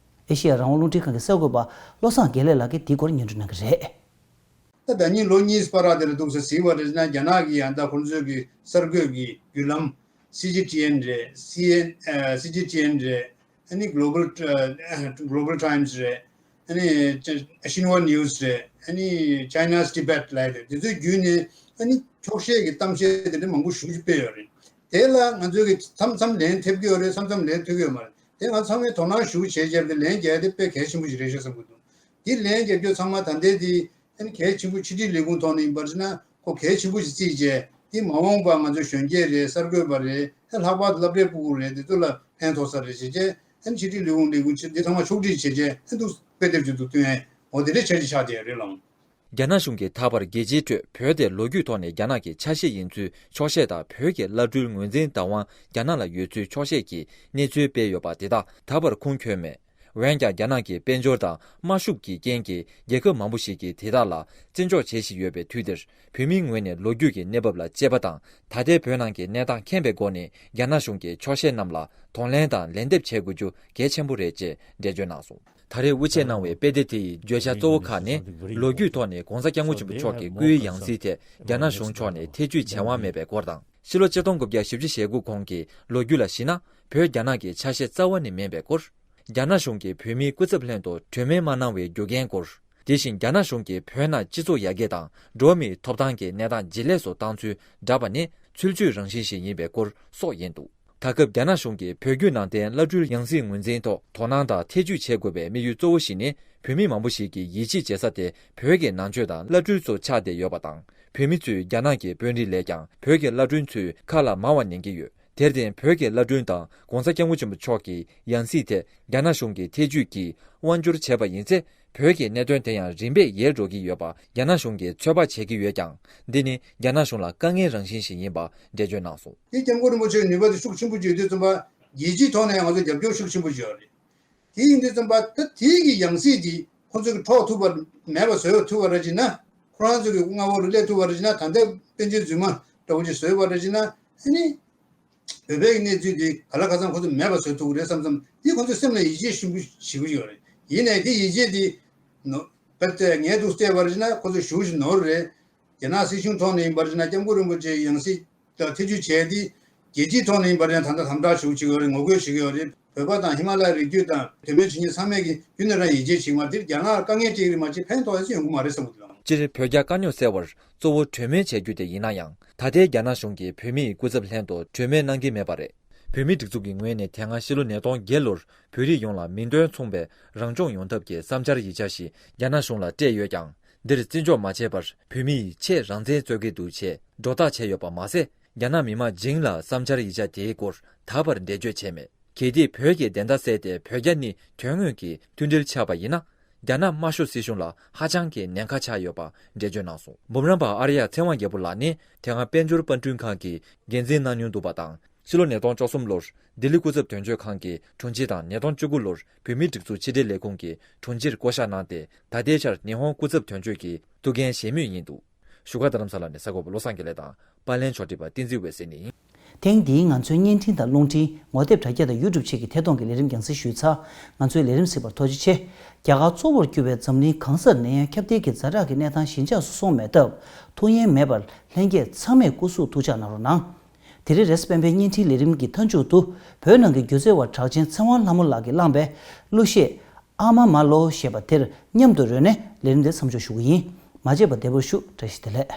ཨེ་ཤེ་ཡ་རང་དབང་རླུང་འཕྲིན་ཁང་གི་གསར་འགོད་པ་བློ་བཟང་དགེ་ལེགས་ལགས་ཀྱིས་འདིའི་སྐོར་སྙན་སྒྲོན་གནང་གི་རེད། ད་ད་ཉིན་ལོ་གཉིས་བར་དེར་འདུག་ས་ཟིན་པ་རེད་ན། རྒྱ་ནག་གི་ཡང་ད་ཁོང་ཚོའི་གི་གསར་འགོད་ཀྱི་བརྒྱུད་ལམ། སི་ཇི་ཊི་ཨེན་རེད། སི་ཨེན། ཨ། སི་ཇི་ཊི་ཨེན་རེད། ཨ་ནི་Global Global Times རེད། ཨ་ནི་Xinhua News རེད། ཨ་ནི་China's Tibet ལབ་རེད། དེ་ཚོའི་བརྒྱུད་ནས་ཨ་ནི་འཁྱོག་བཤད་ཀྱི་གཏམ་བཤད་དེ་འདྲ་མང་པོ་ཞེ་པོ་ཅིག་སྤེལ་ཡོད་རེད། དེ་ལ་ང་ཚོས་ཀྱི་མཚམས་མཚམས་ལན་ཐེབས་ཀྱི་ཡོད་རེད། མཚམས་མཚམས་ལན་ཐེབས་ཀྱི་ཡོད་མ་རེད། དེ་ང་ཚང་མས་དོ་སྣང་ཞེ་པོ་བྱས་བྱས་པ་དེ་ལན་རྒྱག་ཡ་དེ་དཔེ་གལ་ཆེན་པོ་ཞིག་རེད་ཤག་བསམ་གྱི་འདུག་དེ་ལན་རྒྱག་རྒྱུ་ཚང་མ་ད་ལྟའི་དེ། ཨ་ནི་གལ་ཆེན་པོ་ཕྱི་དྲིལ་ལས་ཁུངས་ཐོག་ནས་ཡིན་པར་བྱས་ན་ཁོ་གལ་ཆེན་པོ་ཞིག་བརྩིས་བྱས། དེ་མ་འོངས་པར་ང་ཚོ་གཞོན་སྐྱེས་རེད། གསར་འགོད་པ་རེད། ཨ། ལྷག་པར་དུ་སློབ་གྲྭའི་ཕྲུ་གུ་རེད། དེ་ཚོ་ལ་ཕན་ཐོགས་ས་རེད་ཟེར་བྱས། ཨ་ནི་ཕྱི་དྲིལ་ལས་ཁུངས་ལས་ཁུངས་ཆེ་འདི་ཚང་མ་ཕྱོགས་སྒྲིག་བྱས་བྱས། ཨ། འདུག་དཔེ་དེབ་ཅིག་འདུག་བཏོན་ཡས། འོ། དེ་འདྲའི་འཆར་གཞི་ཆགས་བསྡད་ཡོད་རེད་ལགས། རྒྱ་ནག་གཞུང་གིས་ད་བར་རྒྱལ་སྤྱིའི་ཁྲོད་བོད་དེ་ལོ་རྒྱུས་ཐོག་ནས་རྒྱ་ནག་གི་ཆ་ཤས་ཡིན་ཚུལ་འཁྱོག་བཤད་དང་། བོད་ཀྱི་བླ་སྤྲུལ་ངོས་འཛིན་བདག་དབང་རྒྱ་ནག་ལ་ཡོད་ཚུལ་འཁྱོག་བཤད་ཀྱི་གནས་ཚུལ་སྤེལ་ཡོད་པ་དེ་དག་ད་བར་ཁུངས་འཁྱོལ་མེད། འོན་ཀྱང་། རྒྱ་ནག་གི་དཔལ་འབྱོར་དང་དམག་ཤུགས་ཀྱི་རྐྱེན་གྱིས། རྒྱལ་ཁབ་མང་པོ་ཞིག་གིས་དེ་དག་ལ་བརྩི་འཇོག་བྱེད་བཞིན་ཡོད་པའི་དུས་འདིར། བོད་མིའི་ངོས་ནས་ལོ་རྒྱུས་ཀྱི་གནས་བབ་ལ་དཔྱད་པ་དང་། ད་ལྟའི་བོད་ནང་གི་གནས་སྟངས་མཁྱེན་པའི་སྒོ་ནས། རྒྱ་ནག་གཞུང་གི་འཁྱོག་བཤད་རྣམས་ལ་གདོང་ལེན་དང་ལན་འདེབས་བྱེད་དགོས་རྒྱུ་གལ་ཆེན་པོ་རེད་ཅེས་འགྲེལ་བརྗོད་གནང་སོང་། ད་རེས་དབུ་འབྱེད་གནང་བའི་དཔེ་དེབ་དེ་ཡི་བརྗོད་བྱ་གཙོ་བོ་ཁག་ནི། ལོ་རྒྱུས་ཐོག་ནས་༧གོང་ས་༧སྐྱབས་མགོན་ཆེན་པོ་མཆོག་གི་སྐུའི་ཡང་སྲིད་ཐད་རྒྱ་ནག་གཞུང་ཕྱོགས་ནས་ཐེ་བྱུས་བྱེད་དབང་མེད་པའི་སྐོར་དང་། ཕྱི་ལོ་ཆིག་སྟོང་དགུ་བརྒྱ་བཞི་བཅུ་ཞེ་དགུ་གོང་གི་ལོ་རྒྱུས་ལ་གཞིགས་ན། བོད་རྒྱ་ནག་གི་ཆ་ཤས་རྩ་བ་ནས་མིན་པའི་སྐོར། རྒྱ་ནག་གཞུང་གིས་བོད་མིའི་སྐུ་ཚབ་ལྷན་དུ་གྲོས་མོལ་མ་གནང་བའི་རྒྱུ་རྐྱེན་སྐོར། དེ་བཞིན་རྒྱ་ནག་གཞུང་གིས་བོད་ནང་སྤྱི་ཚོགས་ཡར་རྒྱས་དང་འགྲོ་བ་མིའི་ཐོབ་ཐང་གི་གནས་སྟངས་ཇེ་ལེགས་སུ་བཏང་ཚུལ་བསྒྲགས་པ་ནི་ཚུལ་འཆོས་རང་བཞིན་ཞིག་ཡིན་པའི་སྐོར་སོགས་ཡིན་འདུག་ད་སྐབས་རྒྱ་ནག་གཞུང་གིས་བོད་བརྒྱུད་ནང་བསྟན་བླ་སྤྲུལ་ཡང་སྲིད་ངོས་འཛིན་ཐོག་དོ་སྣང་དང་ཐེ་བྱུས་བྱེད་དགོས་པའི་དམིགས་ཡུལ་གཙོ་བོ་ཞིག་ནི། བོད་མི་མང་པོ་ཞིག་གིས་ཡིད་ཆེས་བྱེད་ས་དེ་བོད་ཀྱི་ནང་ཆོས་དང་བླ་སྤྲུལ་ཚོ་ཆགས་བསྡད་ཡོད་པ་དང་། བོད་མི་ཚོས་རྒྱ་ནག་གི་དཔོན་རིགས་ལས་ཀྱང་བོད་ཀྱི་བླ་སྤྲུལ་ཚོའི་ཁ་ལ་མང་བ་ཉན་གྱི་ཡོད། དེར་བརྟེན། བོད་ཀྱི་བླ་སྤྲུལ་དང་༧གོང་ས་༧སྐྱབས་མགོན་ཆེན་པོ་མཆོག་གི་ཡང་སྲིད་ཐད་རྒྱ་ནག་གཞུང་གིས་ཐེ་བྱུས་ཀྱིས་དབང་བསྒྱུར་བྱས་པ་ཡིན་ཚེ། བོད་ཀྱི་གནད་དོན་དེ་ཡང་རིམ་པས་ཡལ་འགྲོ་གི་ཡོད་པ་རྒྱ་ནག་གཞུང་གིས་ཚོད་དཔག་བྱེད་ཀྱི་ཡོད་ཀྱང་། འདི་ནི་རྒྱ་ནག་གཞུང་ལ་དཀའ་ངལ་རང་བཞིན་ཞིག་ཡིན་པ་འགྲེལ་བརྗོད་གནང་སོང་། དེ་༧སྐྱབས་མགོན་རིན་པོ་ཆེའི་ནུས་པ་དེ་ཤུགས་ཆེན་པོ་ཅིག་ཡོད་དུས་ཙམ་པ། རྒྱལ་སྤྱིའི་ཐོག་ནས་ང་ཚོ་རྒྱབ་སྐྱོར་ཤུགས་ཆེན་པོ་ཅིག་ཡོད་རེད། དེ་ཡིན་དུས་ཙམ་པ། ད་དེའི་གི་ཡང་སྲིད་དེ་ཁོང་ཚོས་ཀྱི་འཕྲོག་ཐུབ་པ་མེད་པ་བཟོ་ཐུབ་པ་རེད་ཅེ་ན། ཁོ་རང་ཚོ་གི་མངའ་འོག་ལ་སླེབས་ཐུབ་པ་རེད་ཅེ་ན། ད་ལྟ་པཎ་ཆེན་རྫུན་མ་ འདྲ་བོ་ཅིག་བཟོས་པ་རེད་ཅེ་ན། ཨ་ནི། བོད་པའི་གནས་ཚུལ་འདི་ག་ལ་ག་ཚང་ཁོ་ཚོ་མེད་པ་བཟོ་ཐུབ་ཀྱི་རེད་བསམ་བསམ། འདི་ཁོ་ཚོའི་སེམས་ལ་ཡིད་ཆེས་ཆེན་པོ་ཞེ་པོ་ཡོད་རེད། ཡིན་ནའི་དེ་ཡིད་ཆེས་འདི་ནོ་དཔེར་བལྟས་ངས་འདུག་བལྟས་པར་བྱས་ན་ཁོ་ཚོ་ཞེ་པོ་ཞིག་ནོར་རེད། རྒྱ་ནག་སྲིད་གཞུང་ཐོག་ནས་ཡིན་པར་བྱས་ན་སྐྱབས་མགོན་རིན་པོ་ཆེའི་ཡང་སྲིད་ལ་ཐེ་བྱུས་བྱས་ཏེ། རྒྱལ་སྤྱིའི་ཐོག་ནས་ཡིན་པར་བྱས་ན་ད་ལྟ་དམ་དྲག་ཞེ་པོ་བྱེད་ཀྱི་ཡོད་རེད། ངོ་རྒོལ་བྱེད་ཀྱི་ཡོད་རེད། བོད་པ་དང་ཧི་མ་ལ་ཡའི་རི་རྒྱུད་དང་དོན་མེད་བྱེད་མཁན་ཚང་མས་ཀྱི་རྒྱུན་ནས་རང་ཡིད་ཆེས་བྱེད་ཀྱི་མ་རེད། འདིར་རྒྱ་ནག་ལ་དཀའ་ངལ་སྤྲད་ཀྱི་རེད་མ་གཏོགས་ཕན་ཐོགས་ཡ་ཅིག་ཡོང་གི་མ་རེད་བསམ་གྱི་འདུག་ལགས། སྤྱིར་བོད་རྒྱ་དཀའ་རྙོག་སེལ་བར་གཙོ་བོ་གྲོས་མོལ་བྱ་རྒྱུ་དེ་ཡིན་ན་ཡང་། ད་ལྟའི་རྒྱ་ནག་གཞུང་གིས་བོད་མིའི་སྐུ་ཚབ་ལྷན་དུ་གྲོས་མོལ་གནང་གི་མེད་པ་རེད། བོད་མིའི་སྒྲིག་འཛུགས་ཀྱི་ངོས་ནས་དེ་སྔ་ཕྱི་ལོ་ཉིས་སྟོང་བརྒྱད་ལོར་བོད་རིགས་ཡོངས་ལ་མིང་དོན་མཚུངས་པའི་རང་སྐྱོང་ཡོང་ཐབས་ཀྱི་བསམ་འཆར་ཡིག་ཆ་ཞིག་རྒྱ་ནག་གཞུང་ལ་སྤྲད་ཡོད་ཀྱང་། འདིར་བརྩི་འཇོག་མ་བྱས་པར་བོད་མི་ཡིས་ཆེས་རང་བཙན་རྩོད་ཀྱི་འདུག་ཅེས་སྒྲོ་བཏགས་བྱས་ཡོད་པ་མ་ཟད། རྒྱ་ནག་མི་དམངས་བྱིངས་ལ་བསམ་འཆར་ཡིག་ཆ་དེའི་སྐོར་ད་བར་འགྲེལ་བརྗོད་བྱས་མེད། གལ་ཏེ་བོད་ཀྱི་བདེན་མཐའ་གསལ་ཏེ་བོད་རྒྱ་གཉིས་དོན་དངོས་ཀྱི་མཐུན་སྒྲིལ་ཆགས་པ་ཡིན་ན། རྒྱ་ནག་དམར་ཤོག་སྲིད་གཞུང་ལ་ཧ་ཅང་གི་ཉེན་ཁ་ཆགས་ཡོད་པ་འགྲེལ་བརྗོད་གནང་སོང་། འབུམ་རམས་པ་ཨར་ཡ་ཚེ་དབང་རྒྱལ་པོ་ལགས་ནི་དེ་སྔ་དཔལ་འབྱོར་པར་སྐྲུན་ཁང་གི་འགན་འཛིན་གནང་མྱོང་འདུག་པ་དང་། ཕྱི་ལོ་ཉིས་སྟོང་བཅུ་གསུམ་ལོར་ལྡི་ལི་སྐུ་ཚབ་དོན་གཅོད་ཁང་གི་དྲུང་ཆེ་དང་ཉིས་སྟོང་བཅུ་དགུ་ལོར་བོད་མིའི་སྒྲིག་འཛུགས་ཕྱི་དྲིལ་ལས་ཁུངས་ཀྱི་དྲུང་ཆེར་བསྐོ་གཞག་གནང་སྟེ། ད་ལྟའི་ཆར་ཉི་ཧོང་སྐུ་ཚབ་དོན་གཅོད་ཀྱི་ཐུགས་འགན་བཞེས་མུས་ཡིན་འདུག། བཞུགས་སྒར་རྡ་རམ་ས་ལ་ནས་གསར་འགོད་པ་བློ་བཟང་དགེ་ལེགས་དང་། པར་ལེན་ཕྱོགས་སྒྲིག་པ་བསྟན་འཛིན་འོད་ཟེར་ནས་ཡིན། ཐེངས་འདིའི་ང་ཚོའི་བརྙན་འཕྲིན་དང་རླུང་འཕྲིན་ངོ་དེབ་དྲ་རྒྱ་དང་ཡུ་ཊུབ་ཆེད་ཀྱི་ཐད་གཏོང་གི་ལས་རིམ་རྒྱང་སྲིང་ཞུས་ཚར། ང་ཚོའི་ལས་རིམ་གཟིགས་པར་ཐུགས་རྗེ་ཆེ། རྒྱ་གར་གཙོ་བོར་གྱུར་པའི་འཛམ་གླིང་གང་སར་ནད་ཡམས་ཁྱབ་གདལ་གྱི་ཛ་དྲག་གི་གནས་སྟངས་ཞི་འཇགས་སུ་སོང་མེད་སྟབས། ཐུགས་ཉེན་མེད་པར་ལྷན་རྒྱས་ཚང་མས་སྐུ་གཟུགས་ཐུགས་ཅག་གནང་རོགས་གནང་། དེ་རིང་རེས་གཟའ་སྤེན་པའི་བརྙན་འཕྲིན་ལས་རིམ་གྱི་མཐའ་མཇུག་ཏུ། བོད་ནང་གི་སྒྱུ་རྩལ་བ་གྲགས་ཅན་ཚེ་དབང་ལྷ་མོ་ལགས་ཀྱིས་བླངས་པའི་གླུ་གཞས་ཨ་མ་མ་ལོ་ཞེས་པ་དེར་མཉམ་དུ་རོལ་ནས་ལས་རིམ་དེ་མཚམས་འཇོག་ཞུ་གི་ཡིན། མ་བརྗེད་པར་བདེ་པོར་བཞུགས། བཀྲ་ཤིས་བདེ་ལེགས།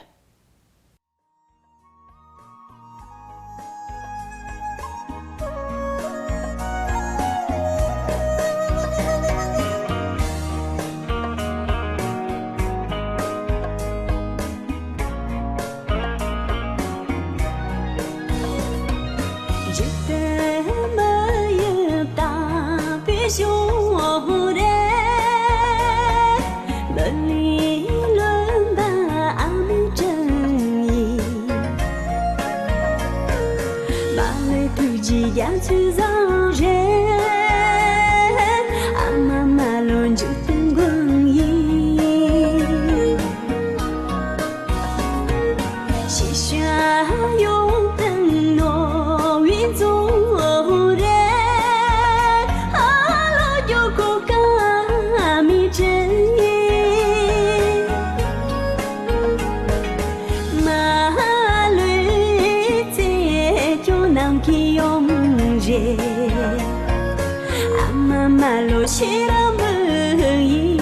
འཇིག་རྟེན་མི་ཡི་དམ་པའི་གཞུང་རེད། མི་ལུས་ལོན་པ་ཨ་མའི་དྲིན་ཡིན། མ་ལུས་ཐུགས་རྗེའི་རྒྱ་མཚོའི་ཟངས་རེད། ཨ་མ་མ་ལོ་འཇིག་རྟེན་མགོན་ཡིན། ཤེས་བྱ་ཡོངས་བསྟན་ནོར་བུའི་མཛོད་རེད། ཨ་ལོ་རྒྱུ་སྐོར་ཀ་མི་དྲན། མ་ལུས་རྩེ་སྐྱོང་ནམ་མཁའི་ཡུམ་རེད། ཨ་མ་མ་ལོ་ཤེས་རབ་མི་ཡིན།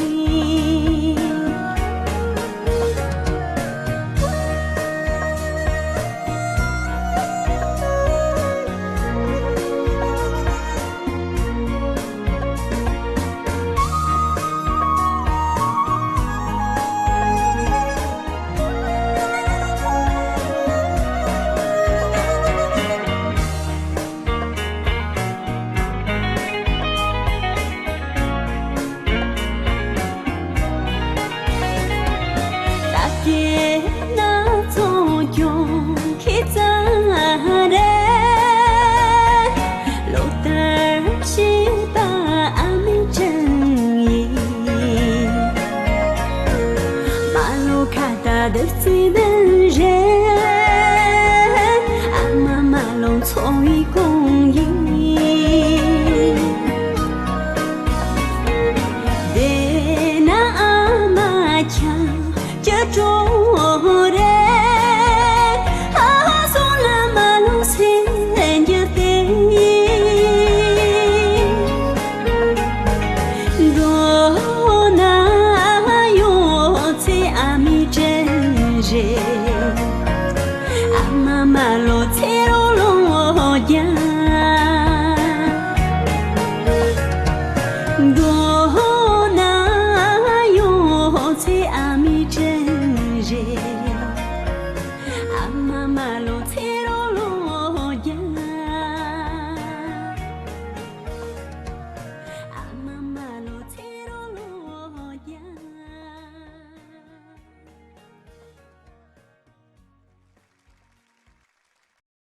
ད་སྐྱེས་ན་ཚོང་སྐྱོང་ཁྱི་ཙམ་རེད། ལོ་ལྟར་ཤེས་པ་ཨ་མའི་དྲིན་ཡིན། མ་ལོ་ཁ་ད་བདུད་རྩི་ལྡན་རེད། ཨ་མ་མ་ལོ་འཚོ་བའི་གོང་ཡིན། བདེ་ན་ཨ་མ་ཁྱབ་ཀྱི་གྲོགས་རེད། ཨ་སོང་ལ་མ་ལོ་སེམས་འགྱུར་ཏེ། འགྲོ་ན་ཡོད་ཚད་ཨ་མའི་དྲིན་རེད། ཨ་མ་མ་ལོ་ཚེ་རོགས་ལོ་རྒྱ་